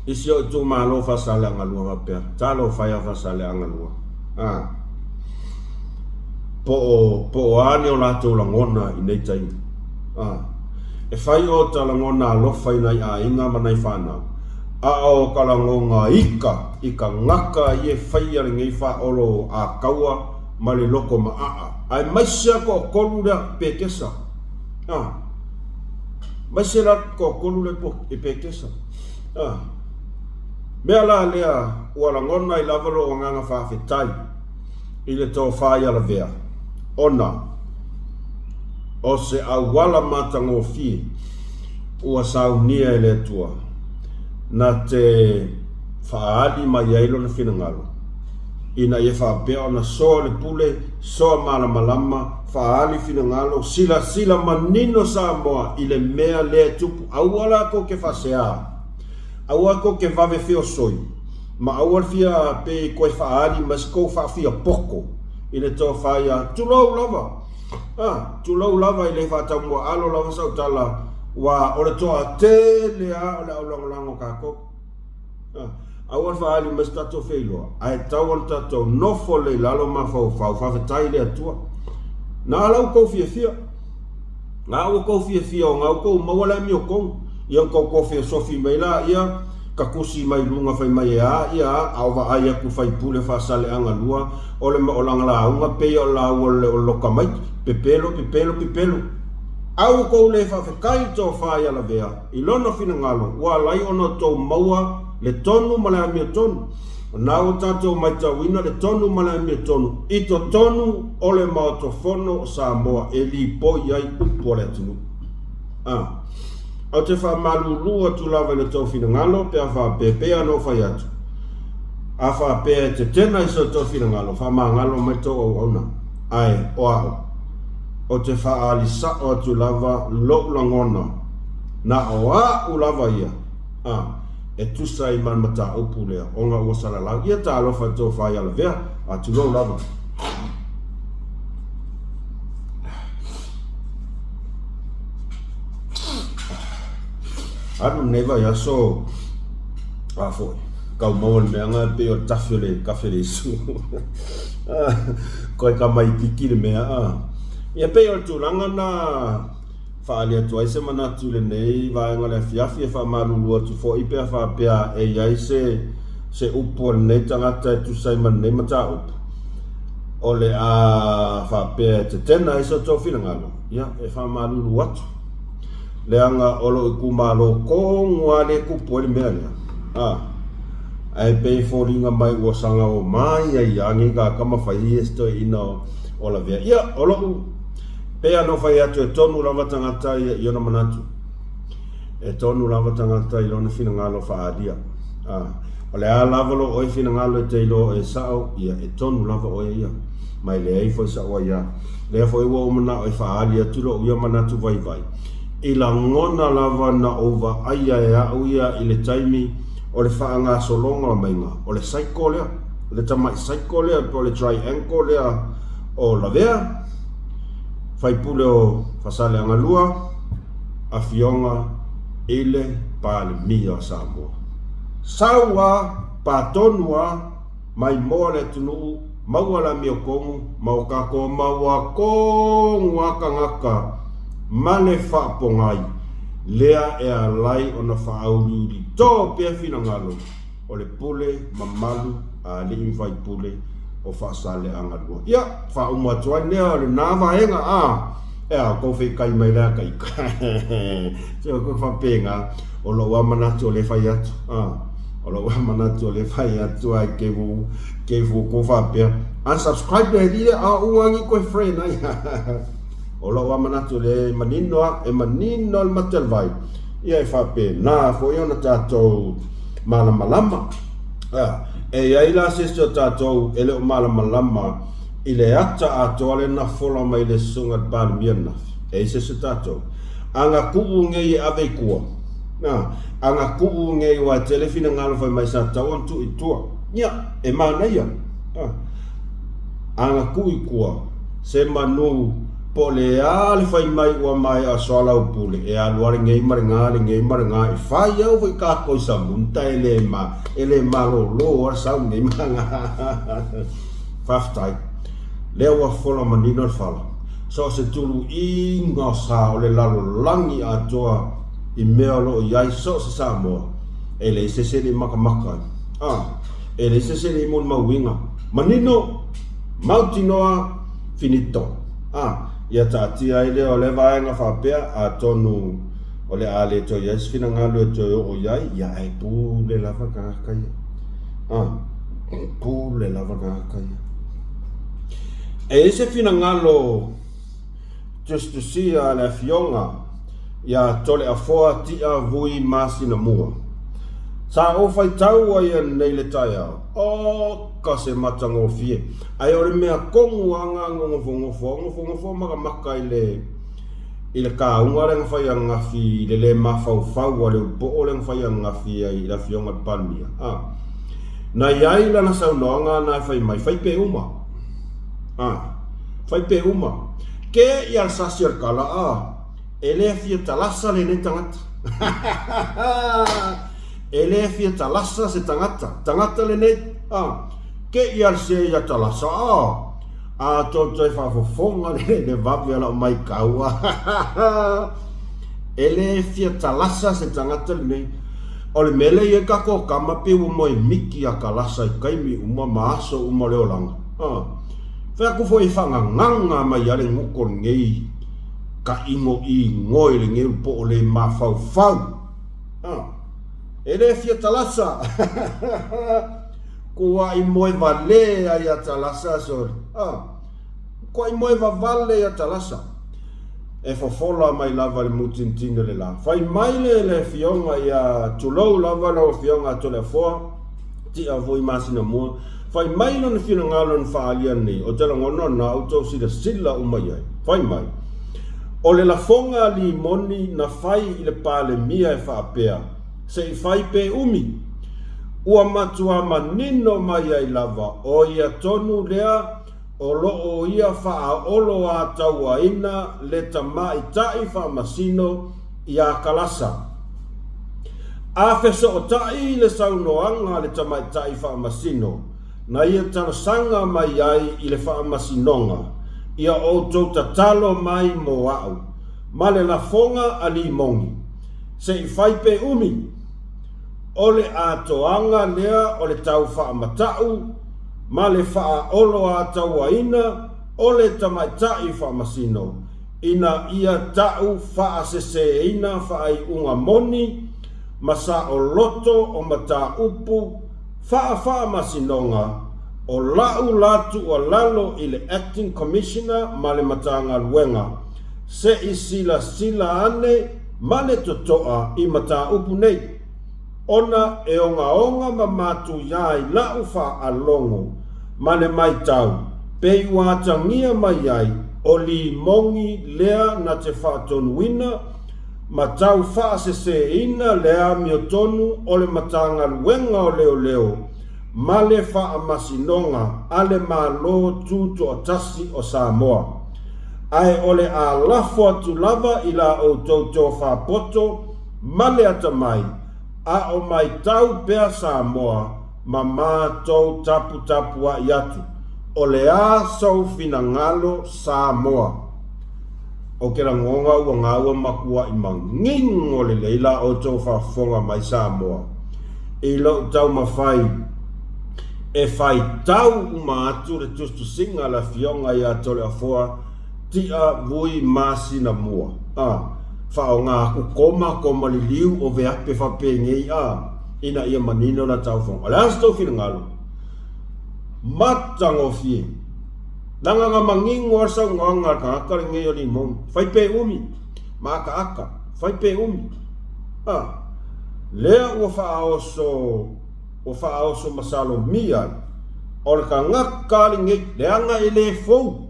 i si ou itumalo Faasaleleaga 2 faapea, Talofa e a Faasaleleaga 2. A. Po o, po o a ni o latou lagona i nei taimi. A. E fai o ta lagona alofa i nai aiga ma nai fanau, a o ka lagoga ika i ka gaka i e faia lenei faaolo a kaua ma le loko maaa, aemaise a toatolu lea Petesa. A. Maise la toatolu lea i Petesa. A. Mea la lea ua lagona ai lava lou agaga faafetai i le tofa ia Lavea, ona o se auala matagofie ua saunia e le Atua na te faaali mai ai lona finagalo, ina ia faapea ona soa le pule, soa malamalama, faaali finagalo, silasila manino Samoa i le mea lea e tupu, aua la kou te faasea, aua kou te vave feosoi, ma aua le fia pei koe faaali mai se kou faafia poto i le tofa ia, tulou lava, a, tulou lava i le faataumuaalo lava sau tala, ua o le toatele a o le aulagolago kakou. Aua le faaali mai se tatou feiloa, ae tau ona tatou nofo lelei i lalo mafaufau, faafetai i le Atua. Na ala ua tou fiafia, na ua tou fiafia ona ua tou maua le amiotonu, ia ona tou toe feosofi mai laia, ka tusi mai luga fai mai e a ia a, a o vaai atu i faipule Faasaleleaga 2, o le o lana lauga pei o le lauga o le Loka Maiti, pepelo, pepelo, pepelo. A ua tou le faafetai i le tofa ia Lavea, I lona finagalo, ua ala ai ona outou maua le tonu ma le amiotonu. O na ua tatou maitauina le tonu ma le amiotonu i totonu o le Maota Fono o Samoa e lipoi ai upu a le atunuu. A. Ou te faamalulu atu lava i lo outou finagalo pe a faapea, pei lava ona ou fai atu, a faapea e tetena i so outou finagalo, faamagalo mai le tou auauna. Ae, o au, ou te faaali sao atu lava lou lagona, na o a'u lava ia, a, e tusa ai ma le mataupu lea, ona ua salalau. Ia talofa i le tofa ia Lavea, a tulou lava. Alu lenei vaiaso, a foi, kau maua le mea nga pei o le tafi o le kafe le isu. Koe ka mai piki le mea, a. Ia pei o le tulaga na faaali atu ai se manatu i lenei vaega o le afiafi, e faamalulu atu foi pe a faapea e i ai se se upu a lenei tagata e tusa ai ma lenei mataupu, o le a faapea e tetena ai so outou finagalo, ia, e faamalulu atu. Leaga o lou itumalo tonu lava lea e tupu ai le mea lea, a, ae pei e foliga mai ua saga omai ai lava nei tagata ma fai ia se toeaina o Lavea. Ia, o lou, pei lava ona ou fai atu e tonu lava tagata ia i ona manatu. E tonu lava tagata i lona finagalo faaalia. A, o le a lava lou oe finagalo e te iloa oe e sao, ia, e tonu lava oe ia. Ma e leai foi sau aia. Lea foi ua ou manao e faaali atu lou ia manatu vaivai, i lagona lava na ou vaaia e au ia i le taimi o le faagasologa maiga o le cycle lea, le tamai cycle lea po o le triangle lea o Lavea, faipule o Faasaleleaga 2, Afioga i le Palemia o Samoa. Sau a, pa tonu a, maimoa le atunuu, maua le amiotonu, ma o tatou maua tonu a tagata ma le faapogai lea e alai ona faauliuli to pea finagalo o le pule mamalu a alii ma faipule o Faasaleleaga 2. Ia, faauma atu ai lea o lena vaega, a, e a, tou feitai mai lea ka ika. Se o kou faapena, o lou a manatu o lea fai atu, a, o lou a manatu o lea fai atu ai ke vu, ke vu kou faapea, unsubscribe le li a ua ni koe friend ai. O lou a manatu o lea e manino a, e manino le mate o le vai. Ia e faapena foi ona tatou malamalama. A, e i ai la se isi o tatou e le o malamalama i le ata atoa lea na fola mai le susuga i le Palemia ananafi. E i ai se isi o tatou. A na tuu nei e ave i tua, Na, agakuu ngei ua tele finagalo fai mai sa tatau ona tuu i tua. Ia, e manaia. A, agakuu i tua, se manu po o le a le fai mai ua maea soalaupule, e alu lava lenei ma lena, lenei ma lena, e fai au foi tatou i samunta e le ma, e le malolo lava le sau lenei ma lena. Faafetai. Lea ua fola manino le fala. So o se tuluiga o sa o le lalolagi atoa i mea o lo o i ai so o se Samoa, e leai se isi e le i makamaka ai. A, e leai se isi e le i molimauina. Manino, mautinoa, finito. A, ia taatia ai lea o lea vaega faapea, atonu o le a le toe i ai se finagalo e toe oo i ai, ia ae pule lava tagata ia. A, pule lava tagata ia. E i ai se finagalo tusitusia a le Afioga ia Toleafoa Tia Vui Masinamua. Sa ou faitau ai ananei le taeao, oka se matagofie, ae o le mea tonu lava na nofonofo au, nofonofo au makamaka i le i le kauga lea na fai ananafi i le le mafaufau a le ulupoo lea na fai ananafi ai i le Afioga i le Palemia. A, na i ai lana saunoaga na e fai mai, fai pe uma. A, fai pe uma. Ke i a le sasi o le tala, a, e le fia talasa lenei tagata. E le fia talasa se tagata, tagata lenei, a, ke i a le se ia talasa, a, a tou toe faafofoga le vave o lau maitau, a, e le fia talasa se tagata lenei. O le mea lea e i ai tatou tama pei ua moe miti a talasa i taimi uma ma aso uma o le olaga. A, fai atu foi e faagagaga mai lava le guto lenei taʻino ʻīnoi lenei po o le mafaufau. A, e le fia talasa. Kuaʻi moe vale ai ia talasa sole. A, kuaʻi moe vavale ia talasa. E fofola mai lava le mutinitini o le la. Fai mai le le afioga ia tulou lava lau afioga a Toleafoa, Tia Vui Masinamua, fai mai lona finagalo na faaalia nei, ou te lagona o lena outou silasila uma i ai. Fai mai, O le lafoga a Limoni na fai i le Palemia e faapea, Se i fai pe umi. Ua matua manino mai ai lava, o ia tonu lea O lo o ia faaoloatauaina le tamaitai faamasino iā Kalasa. A fesootai le saunoaga a le tamaitai faamasino na ia talosaga mai ai i le faamasinoga, ia outou tatalo mai mo a'u, ma le lafoga a Limogi, se i fai pe umi. O le atoaga lea o le tau faamata'u ma le faaoloatauaina o le tamaitai faamasino ina ia ta'u faaseseina faaiuga moni ma saoloto o mataupu faafaamasinoga o la'u la tuualalo i le Acting Commissioner ma le Matagaluega se i silasila ane ma le toto'a i mataupu nei. Ona e ogaoga ma matuia ai la'u faalogo ma le maitau, pei ua atagia mai ai o limogi lea na te faatonuina ma tau faaseseina le amiotonu o le Matagaluega o Leoleo ma le Faamasinoga a le Malo Tutoatasi o Samoa. Ae o le a lafo atu lava i la outou tofa poto ma le atamai, a o maitau pea Samoa ma matou taputapuaʻi atu, o le a sou finagalo Samoa? Ou te lagona ua gaua matuaʻi manino lelei la outou faafofoga mai Samoa i lou taumafai e faitau uma atu le tusitusiga a le Afioga ia Toleafoa Tia Vui Masinamua. A. Faaaoga aku koma, koma liliu, o veape faapenei, a, ina ia manino la taufoga. O le a se tou finagalo? Matagofie. Leaga na manino lava le saunoaga a le tagata lenei o Limoni. Fai pe umi, ma akaaka, fai pe umi. A, lea ua faaoso, ua faaoso masalomia ai, o le tagata lenei, leaga e le fou.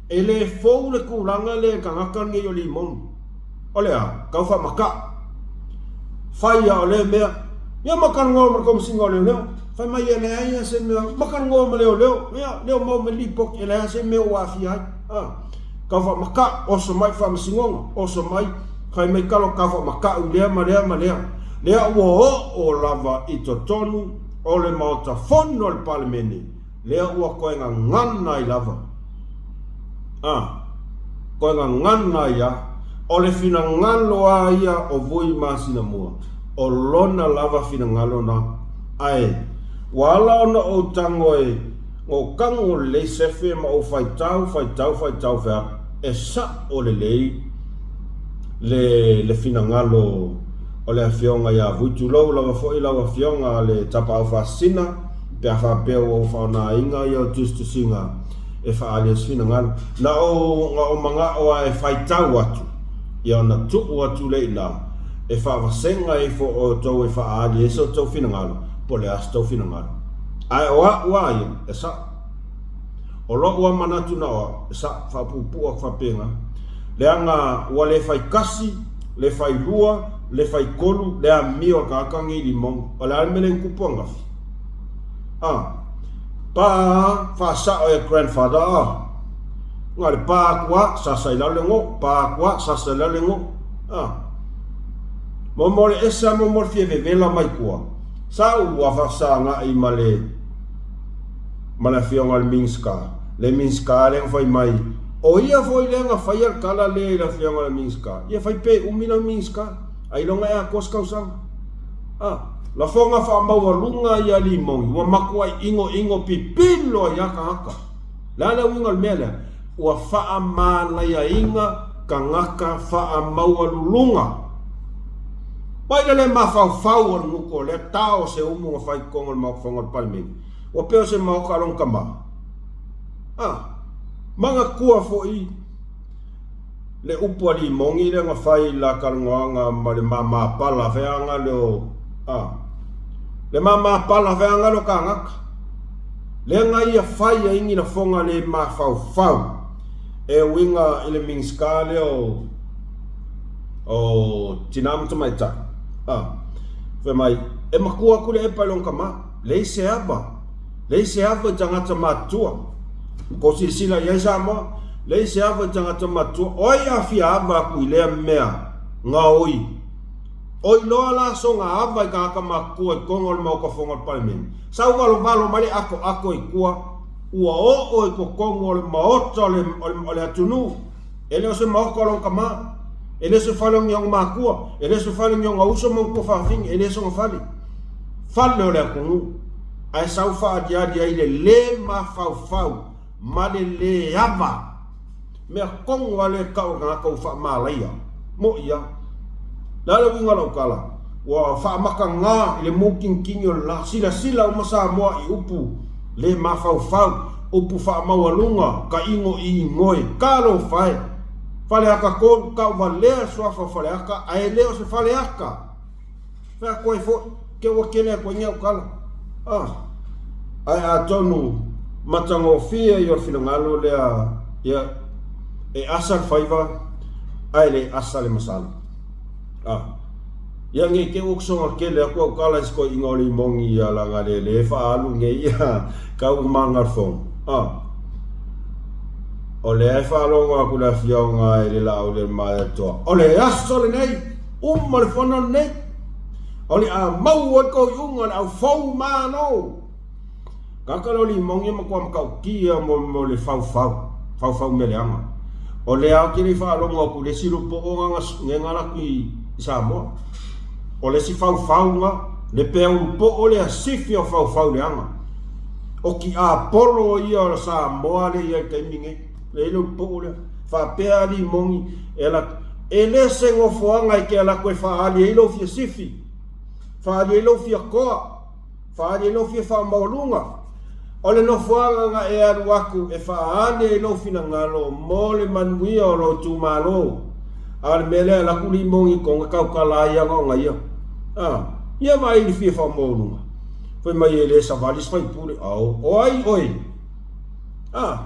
E le fou le tulaga lea i tagata nei o Limoni. O le a? Tau faamata'u. Fai a o lea mea. Ia ma talanoa ma le Komesina o Leoleo. Fai mai e leai lava se mea. Ma talanoa ma leoleo. Ia, lea ua maua mai le lipoti e leai lava se mea ua aafia ai. A, tau faamata'u, oso mai i le faamasinoga, oso mai, fai mai talo tau faamata'u i lea ma lea ma lea. Lea ua oo lava i totonu o le Maota Fono a le Palemene, lea ua toe gagana ai lava. A, toe gagana ai lava. O le finagalo lava ia o Vui Masinamua, o lona lava finagalo na. Ae, ua ala ona ou tago e, na ou tago lelei sefe ma ou faitau, faitau, faitau fai atu, e sa'o lelei le, le finagalo o le Afioga ia Vui. Tulou lava foi lau Afioga le Tapaau Faasisina, pe a faapea ua ou faaaogaina ia tusitusiga e faaali ai se finagalo. Na ou, na ou manao lava e faitau atu, ia ona tuu atu lea i ina, e faavasega ifo outou e faaali ai so outou finagalo, po o le a se tou finagalo. Ae o a'u lava ia, e sa'o. O lo'u lava manatu na o a'u, e sa'o, faapuupuu atu faapena. Leaga ua le faitasi, le failua, le faitolu, le amio a le tagata nei i Limoga. O le a le mea lea na tupu ananafi? A, pa a, faasa'o e grandfather a. Na o le pa atu a, sasa i lalo le go, pa atu a, sasa i lalo le go. A. Mo mo le ese a mo mo le fia vevela mai tua. Sa ua faafesaga'i ma le ma le afioga i le Minisita, le Minisita lea na fai mai, o ia foi lea na faia le tala lea i le afioga i le Minisita, ia fai pe umi lau Minisita, ailoga e atoa se tausaga. A, lafoga faamaualuga ia Limoni, ua matuai inoino pipilo ai lava tagata. O le a le uiga o le mea lea? Ua faamanaiaina tagata faamaualuluga. Mai le le mafaufau o le gutu o lea tao o se umu na fai i totonu o le Maota Fono a le Palemene, ua pei o se maota a lona tama. A, manatua foi le upu a Limoni lea na fai i la talanoaga ma le mamapala feaga lea o, a, le mamapala feaga lea o tagata. Lea na ia fai ai ni lafoga le mafaufau e uiga i le Minisita lea o o Tina ma Tamaitai. A, fai mai, e matua atu le epa i lona tama, leai se ava, leai se ava i tagata matutua. Kou silasila i ai Samoa, leai se ava i tagata matutua. O ai a fia ava atu i lea mea gaoi? Oi loa la soga ava i tagata matutua i totonu o le Maota Fono a le Palemene. Sau valovalo mai le atoato i tua, ua oo i totonu o le Maota o le, o le, o le atunuu. E le o se maota o lona tama, e le o se fale o ni ona matua, e le o se fale o ni ona uso ma ona tuafafine, e le o sona fale. Fale o le atunuu, ae sau faaaliali ai le le mafaufau ma le le ava. Mea tonu lava lea e tau e tagata ua faamalaia. Moʻi lava. O le a le uiga o lau tala? Ua faamatagā i le mutinitini o le la. Silasila uma Samoa i upu le mafaufau, upu faamaualuga, tainoiinoe, talofa e! Faleata 3, tauvalea le suafa o Faleata, ae le o se Faleata. Fai atu ai foi, te ua tele atu ai ni au tala. Ah, ae atonu matagofie ia o le finagalo lea, ia, e asa le faiva, ae le asa le masalo. Ah, ia nei te ua soga tele atu au tala i se toeaina o Limoni ia laga le le faaalu nei ia kau maga o le fono. Ah, o lea e faalogo atu le afioga i le Laaulialemalietoa, o le aso lenei! Uma le fono lenei, o le a maua ai kou iuga le au fou malo. Kaka lo limoni e matua matautia mo, mo le faufau, faufau mea leaga. O lea ou te le i faalogo atu i le isi lupoo na na alu atu i Samoa. O le isi faufauga, le peau lupoo lea sifi o faufau leaga. O tiapolo ia o Samoa lea i ai i le taimi nei. Lea i le lupoo lea. Faapea limoni e alu atu. E le se nofoaga e te alu atu e faaali ai lou fia sifi, faaali ai lou fia toa, faaali ai lou fia faamaualuga. O le nofoaga na e alu atu e faaali ai lou finagalo mo le manuia o lou itumalo. A o le mea lea e alu atu limoni i kona tautala ai agaoga ia. A, ia vaai i le fia faamaualuga. Fai mai e le savali se faipule. Ao, o ai oe? A,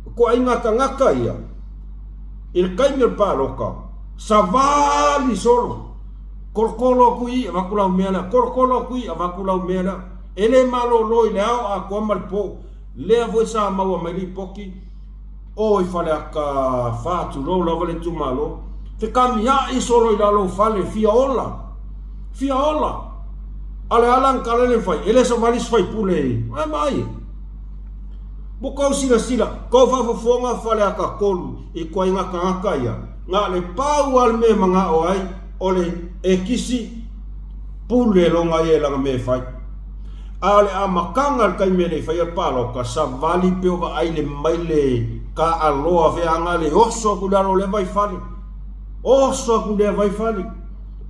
o toaiga tagata ia. I le taimi o le palota, savali solo. Kolokolo aku i i, avatu lau mea lea. Kolokolo aku i i, avatu lau mea lea. E le malolo i le ao atoa ma le po. Lea foi sa maua mai lipoti, o i Faleata 4 tulou lava le itumalo, fekamia'i solo i lalo o fale, fia ola. Fia ola. A le ala na tala le fai, e le savali se faipule i, ai ma ai e. Mo kou silasila, kou faafofoga Faleata 3 i ituaiga tagata ia, na o le pau lava le mea e manao ai, o le ekisi pule lona ia i lana mea e fai. A o le amataga i le taimi e le i faia le palota, savali pe o vaai le maile taaaloa feaga le oso atu i lalo o lea vaifale. Oso atu i lea vaifale.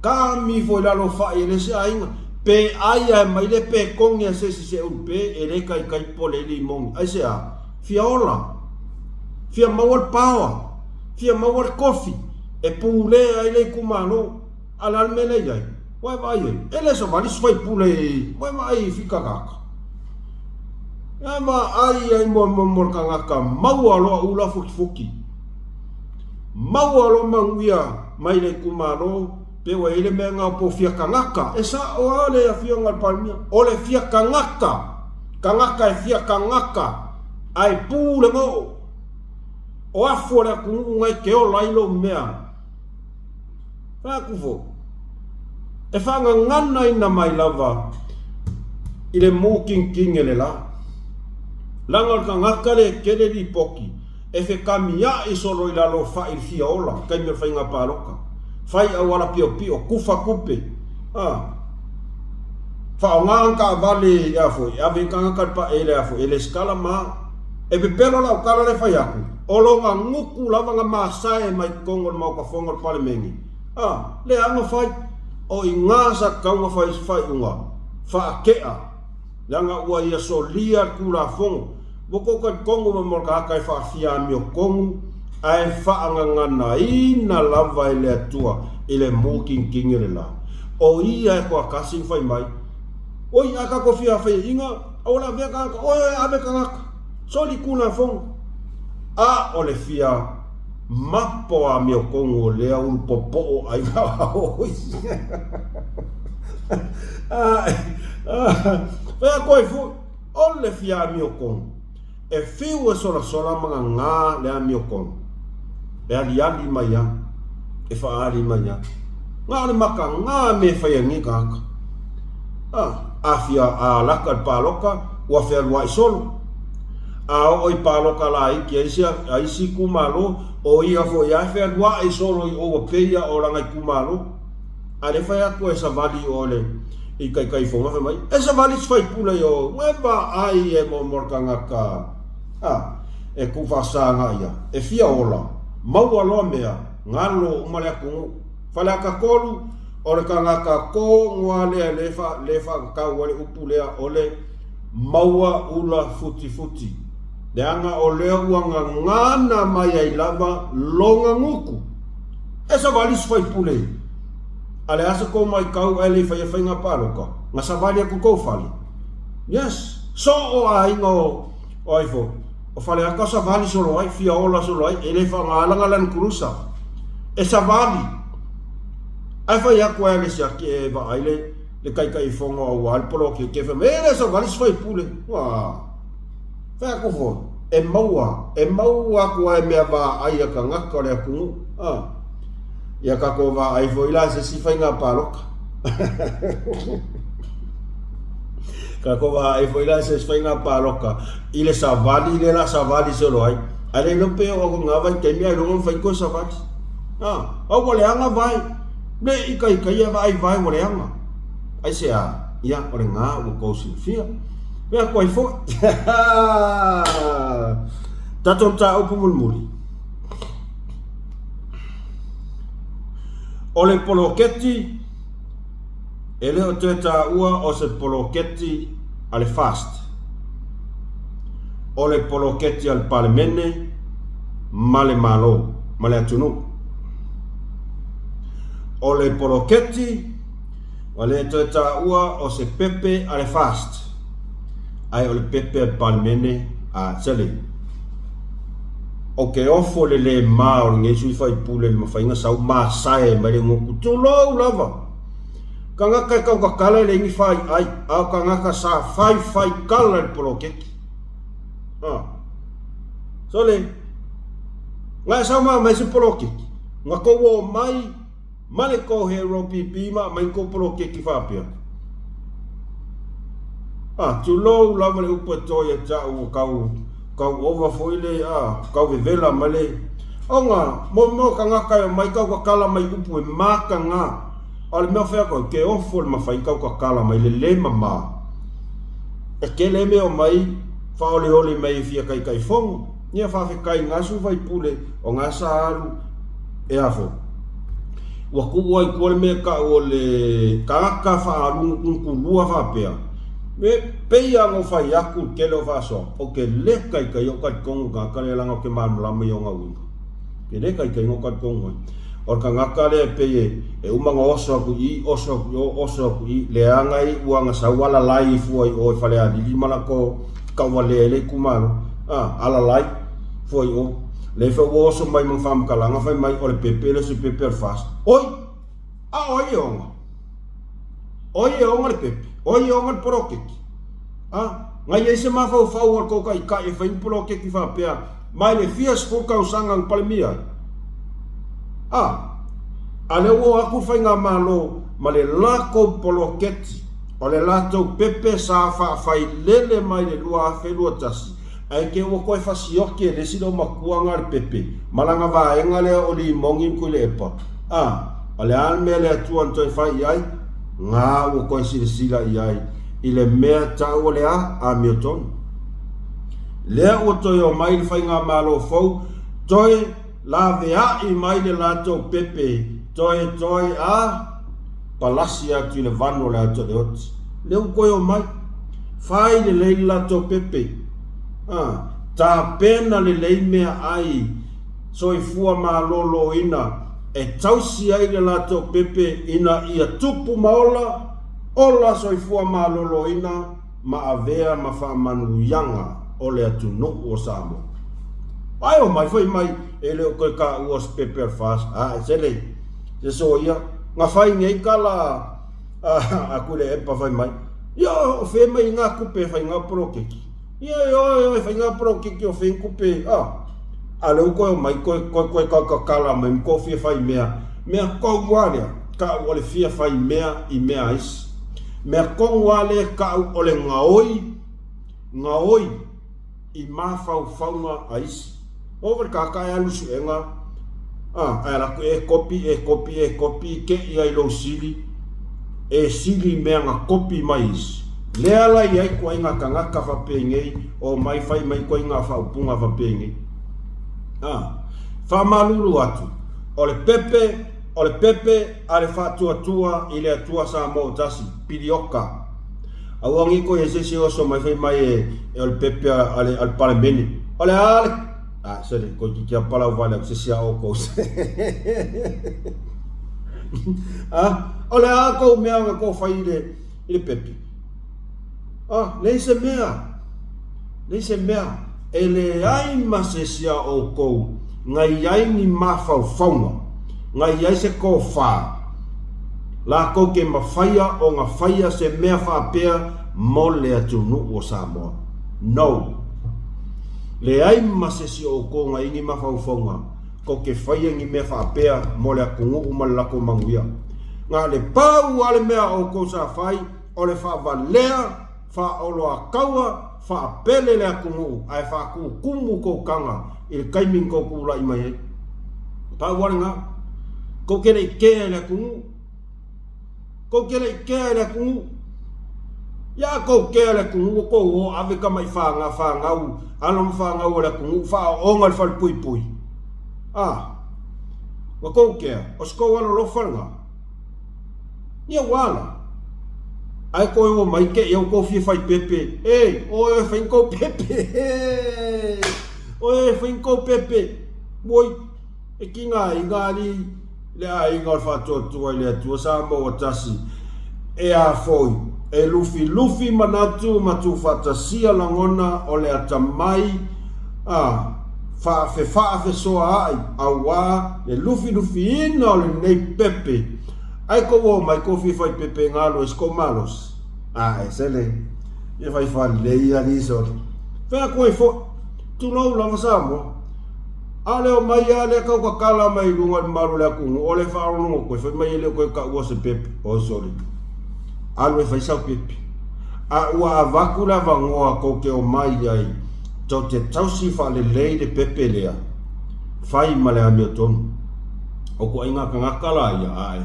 Kami ifo i lalo o fai e le isi aiga. Pe ai ae mai le pe togi a se isi se ulu pe e le taitai pole ai limoni. Aisea? Fia ola. Fia maua le paoa. Fia maua le kofi e pulea ai le itumalo. A o le a le mea lea e i ai? Ua e vaai ai? E le savali se faipule i... Ua e vaai i fikakaka? E vaai ai mo, mo, mo le tagata maua loa ula futifuti. Maua loa manuia mai le itumalo pe ua i ai le mea na po fia tagata. E sa'o lava le afioga i le Palemia, o le fia tagata, tagata e fia tagata ae pu le goo. O afu o le atunuu na e te ola ai lou mea. Fai atu foi, e faagaganaina mai lava i le mutinitini e le la. Leaga o le tagata lea e tele lipoti, e fekamia'i solo i lalo o fa'i i le fia ola, taimi o le faiga palota. Fai auala piopio, tufa tupe, a. Faaaoga ana taavale e a foi, e ave ai tagata i le pa, e le a foi, e lesitala ma. E pepelo lau tala lea e fai atu, o lona gutu lava na masae mai totonu o le Maota Fono o le Palemene, a, leaga fai, o i ina sa tatau ona fai se faaiuga faatea, leaga ua ia solia le Tulafono. Ua tou talitonu mai mo le tagata e faafia amiotonu ae faagaganaina lava e le Atua i le mutinitini o le la. O ia e toatasi na fai mai, Oi, a tatou fia faiaina, aua le avea tagata, oi, oi, ave tagata, soli Tulafono. A o le fia mapo amiotonu o lea ulu popoo aiga oi. Fai atu ai foi, O le fia amiotonu, e fiu e solasola ma gagā le amiotonu, e aliali mai a, e faaali mai a. Na o le makagā mea e fai ai nei tagata. A, a fia a laka i le palota, ua fealuai solo. A oo i palota laiti a isi, a isi itumalo, o ia foi lava e fealuai solo i o ua pei a o lana itumalo. A le fai atu e savali i o le i taitaifono fai mai, e savali se faipule i o, e vaai e mo mo le tagata a e tuufaasa ia, e fia ola, maua loa mea, galo uma le atunuu. Faleata 3, o le tagata tonu lava lea le fa, le faatatau ai le upu lea o le maua ula futifuti. Leaga o lea ua gagana mai ai lava lona gutu. E savali se faipule a le a se kou maitau ae le i faia faiga palota, na savali atu kou fale. Yes, so o aiga o o ai foi, o Faleata savali solo ai, fia ola solo ai, e le faaaoga lana Land Cruiser. E savali. Ae fai atu ai a le siaki e vaai le le taitaifono aua le poloketi e fai mai, e le savali se faipule. Ua. Fai atu foi, e maua, e maua atu lava i mea vaai a tagata o le atunuu. A. Ia tatou vaai foi la i se isi faiga palota. Tatou vaai foi la i se isi faiga palota i le savali lea la savali solo ai. Ae le iloa pe oo atu i lena vaitaimi ailoga ona fai toe savali. A, a ua leaga vae. Le ikaika ia vaai vae ua leaga. Aisea? Ia, o lena ua tou silafia. Fai atu ai foi. Tatou mataupu mulimuli. O le poloketi, e le o toe taua o se poloketi a le FAST. O le poloketi a le Palemene ma le Malo ma le atunuu. O le poloketi, ua le toe taua o se pepe a le FAST, ae o le pepe a le Palemene a Sele. O ke ofo le le ma o lenei sui faipule le mafai na sau masae mai le gutu. Tulou lava! Kangaka e kaukakala e leai ni faiai, a o kangaka sa faifaikala i le poloketi. A. Sole, na e sau ma aumai se poloketi, na kou omai ma le kou hero PP ma aumai ni kou poloketi faapea. A, tulou lava le upu e to ia te au ua tau, tau ova foi le, a, tau vevela mai le, ona, mo mea o tagata e omai tau tatala mai upu e mataga. A o le mea o fai atu ai, ke ofo le mafai tau tatala mai le le mama. E tele mea omai faaoleole mai e fia taitaifono. Ia faafetai na sui faipule o na sa alu e a foi. Ua tuu ai tua le mea e tau o le tagata faalunutunutulua faapea, e pei lava ona ou fai atu i le tele o faasoa, ou te le taitaia ou talitonu i le tagata lea leaga ou te malamalama i ona uiga. Ou te le taitaia ou talitonu ai. O le tagata lea e pei e uma ona oso atu i i, oso atu i o, oso atu i i, leaga i ua na sau alalai fua i o i Falealili ma latou tauvalea ai le itumalo. A, alalai fua i o. Lea foi ua oso mai ma faamatalaga fai mai o le pepe le o se pepe o le FAST. Oi! A o ai e ona? O ai e ona le pepe? O ai e ona le poloketi? A, na i ai se mafaufau o le tou taitai e fai ni poloketi faapea mai le fia sefulu tausaga na Palemia ai? A, a lea ua o atu le faigamalo ma le latou poloketi, o le latou pepe sa faafailele mai le 2021, Ae te ua toe fasioti e le isi loomatua na le pepe ma lana vaega lea o Limogi ma Tuilaepa. A, o le a le mea le Atua na toe fai i ai? Na ua toe silasila i ai i le mea tau o le a? Amiotonu. Lea ua toe omai le faigamalo fou, toe laveai mai le latou pepe, toe toe a palasi atu i le vanu o le ata o le oti. Lea ua toe omai. Fai lelei le latou pepe. A, tapena lelei meaai soifua maloloina e tausi ai le latou pepe ina ia tupu ma ola, ola soifua maloloina ma avea ma faamanuiaga o le atunuu o Samoa. Ae omai foi mai e le o toe taua o se pepe a le FAST. Ae sele, se soia, na fai nei tala a Tuilaepa fai mai, Ia o fea mai ngā tupe e whai ngā poloketi? Ia e oe oe whai ngā poloketi o fea tupe, a? A leu koe o mai, koe, koe, koe kau kakala mai, ko fia whai mea. Mea kou a lea, kau o le fia whai mea i mea aisi. Mea kou a lea kau o le ngaoi, ngaoi, i mafaufauga a isi. Ova le kaka e alu suega, a, ae ala atu e kopi, e kopi, e kopi, ke i ai lou sili, e sili mea na kopi mai isi. Lea la i ai koaiga tagata faapengei, o mai fai mai koaiga faaupuga faapengei. A, faamalulu atu, o le pepe, o le pepe a le faatuatua i le Atua Samoa ua tasi, pilioka. Aua nei koe e se isi e oso mai fai mai e, e o le pepe a le, a le Palemene. O le a le... Ah, sorry, koe ki kia palau vale aku se sia o kou. Ah, o le a kou mea nga kou fai i le, i le pepe. Ah, leai se mea. Leai se mea. E leai ma se isi a oukou na i ai ni mafaufauga, na i ai se tofa, latou ke mafaia ona faia se mea faapea mo le atunuu o Samoa. No. Leai ma se isi o oukou na i ni mafaufauga tou ke faia ni mea faapea mo le atunuu ma le latou manuia. Na le pau a le mea a oukou sa fai, o le faavalea faaoloataua, faapele le atunuu ae faatutumu tou taga i le taimi na tou tulai mai ai. Pau lava lena. Tou te le i kea i le atunuu. Tou te le i kea i le atunuu. Ia tou kea i le atunuu ua tou o ave tamai fanau, fanau, alo ma fanau a le atunuu faaooga i le falepuipui. A, ua tou kea, o se tou alolofa lena. Ia ua ala. Ae koe o mai ke ia kou fia fai pepe. Ei, oe oe fai kou pepe. Oe oe fai kou pepe. Moi, e ki ngā aiga ali le aiga o le faatuatua i le Atua Samoa ua tasi. E a foi, e lufilufi manatu ma tuufaatasia lagona o le atamai a faafefaafesoaai auā le lufilufiina o lenei pepe. Ae kou omai kou fia fai pepe e galue i se kou malosi. Ae sele ia fai falelei ia alii sole. Fai atu ai foi, tulou lava Samoa. A o le omai lava lea tau tatala mai i luga o le mamalu o le atunuu, o le faalogologo atu ai, fai mai e le o toe taua se pepe. Oi sole, alu e fai sau pepe. A ua avatu le avanoa tou te omai ai tou te tausi faalelei le pepe lea, fai ma le amiotonu. O ituaiga tagata la ia, ae,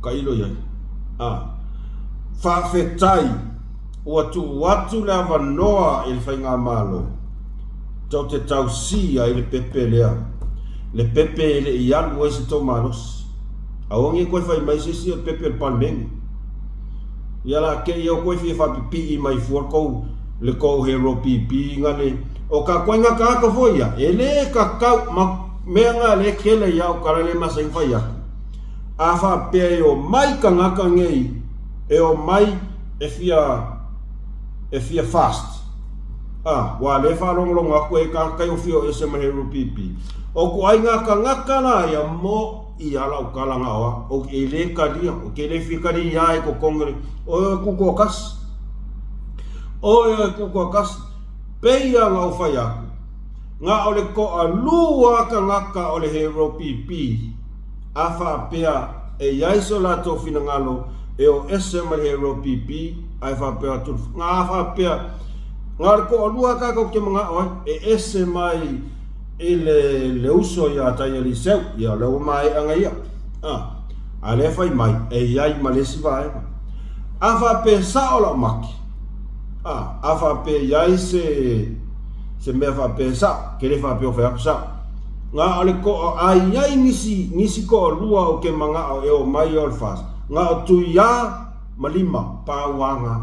tailo i ai. A. Faafetai ua tuu atu le avanoa i le Faigamalo tou te tausi ai le pepe lea, le pepe e le i alu ai se tou malosi. Aua ne i toe fai mai se isi o le pepe o le Palemene. Ia la te i au toe fia faapipii mai fua le tou le tou hero pipi na le o ka koinga tagata foi ia e le tatau ma mea na le tele ia o tala le masani fai atu. A faapea e omai tagata nei e omai e fia e fia fast a ua le faalogologo atu e tagata e ofio ese ma le rupp o ituaiga tagata la ia mo i a lau tala na oa o e le talia o ke le fia talia ia e totonu le oe oe tutoatasi oe oe tutoatasi pei lava na ou fai atu na o le toalua tagata o le hero pp A faapea e i ai so latou finagalo e o ese mai le Hero PP ae faapea atu le A faapea na o le toalua a tatou te manao ai e ese mai i le le uso ia Taialii-Seu, ia o lea ua maea na ia. A, a lea fai mai e i ai ma le isi vaega. A faapea e sao lau maki, a, a faapea e i ai se se mea faapea e sao, ke le faapea o fai atu sao. Na o le toa, a i ai nisi, nisi toalua o ke manao e omai o le FAST, na o Tuiā ma Lima, pau a na.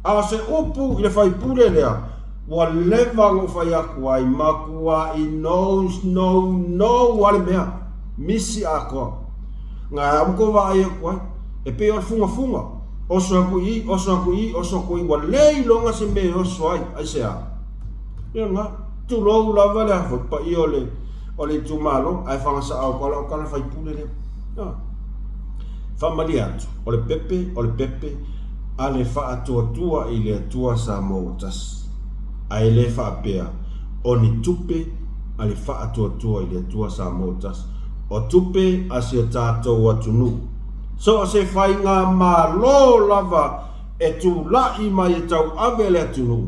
A o se upu i le faipule lea, ua leva ona ou fai atu ai, matuai knows no no a le mea, misi atoa. Na a ua tou vaai atu ai, e pei o le fugafuga, oso atu i i, oso atu i i, oso atu i i, ua le iloga se mea e oso ai, aisea? Ia na. Tulou lava le afa paia o le o le itumalo ae fagasaao atu lau tala faipule lea. Ah. Faamalie atu, o le pepe, o le pepe a le faatuatua i le Atua Samoa ua tasi. Ae le faapea o ni tupe a le faatuatua i le Atua Samoa ua tasi. O tupe a si o tatou atunuu. So o se faigamalo lava e tulai mai e tauave le atunuu,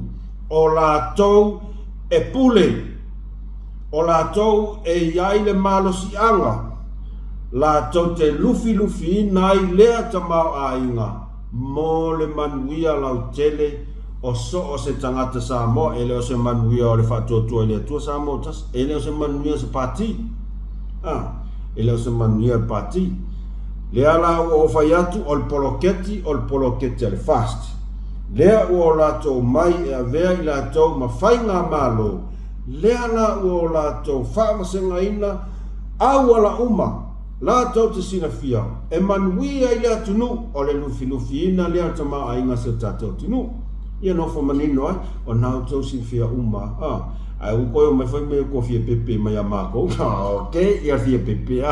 o latou e pule, o latou e i ai le malosiaga, latou te lufilufiina ai lea tamaoaiga mo le manuia lautele o so o se tagata Samoa, e le o se manuia o le faatuatua i le Atua Samoa tasi, e le o se manuia o se pati, a, e le o se manuia o le pati. Lea la ua ou fai atu, o le poloketi, o le poloketi a le FAST. Lea ua o latou omai e avea i latou ma faigamalo, lea la ua o latou faavasegaina auala uma latou te silafia e manuia i le atunuu, o le lufilufiina lea o le tamaoaiga o si o tatou atunuu. Ia nofo manino ai, o na outou silafia uma a. Ae ua toe omai foi me ua fia pepe mai ia matou. Ok, ia fia pepe.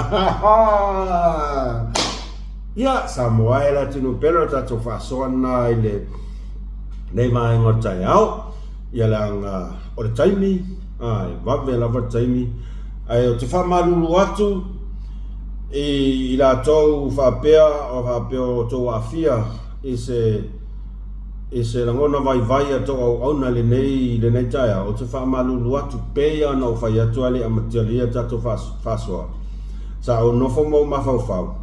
Ia, Samoa e le atunuu pele o le tatou faasoa lena i le nei vaega o le taeao. Ia leaga o le taimi, a, e vave lava le taimi. Ae ou te faamalulu atu i, i latou faapea o faapea o outou aafia i se i se lagona vaivai a tou auauna i lenei, lenei taeao, ou te faamalulu atu, pei lava ona ou fai atu a le i amatia lelei a tatou faasoa. Sa ou nofo ma ou mafaufau,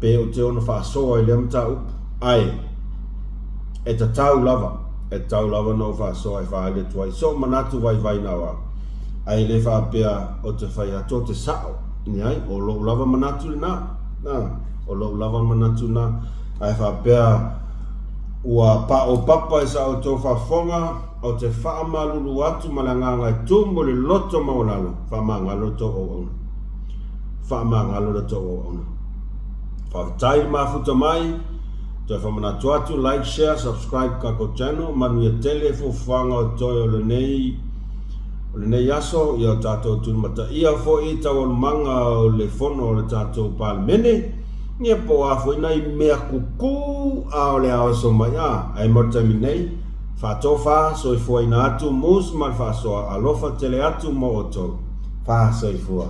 pe ou te ono faasoa i lea mataupu, ae e tatau lava, e tatau lava ona ou faasoa e faaali atu ai sou manatu vaivai na o au, ae le faapea ou te fai atu ou te sao, leai, o lou lava manatu lena, a, o lou lava manatu lena, ae faapea ua paopapa i sa outou faafofoga, ou te faamalulu atu ma le agaga e tumu i le loto maualalo, faamagalo le tou auauna. Faamagalo le tou auauna. Faafetai le mafuta mai, toe faamanatu atu, like, share, subscribe tatou channel, manuia tele fuafuaga o toe o lenei o lenei aso, ia o tatou tulimataia foi taualumaga o le fono o le tatou Palemene. Ia po o a foi nai mea kukū a o le aoso mai a, ae mo le taimi nei, faatofa soifuaina atu mus ma le faasoa alofa tele atu mo outou. Faasoifua.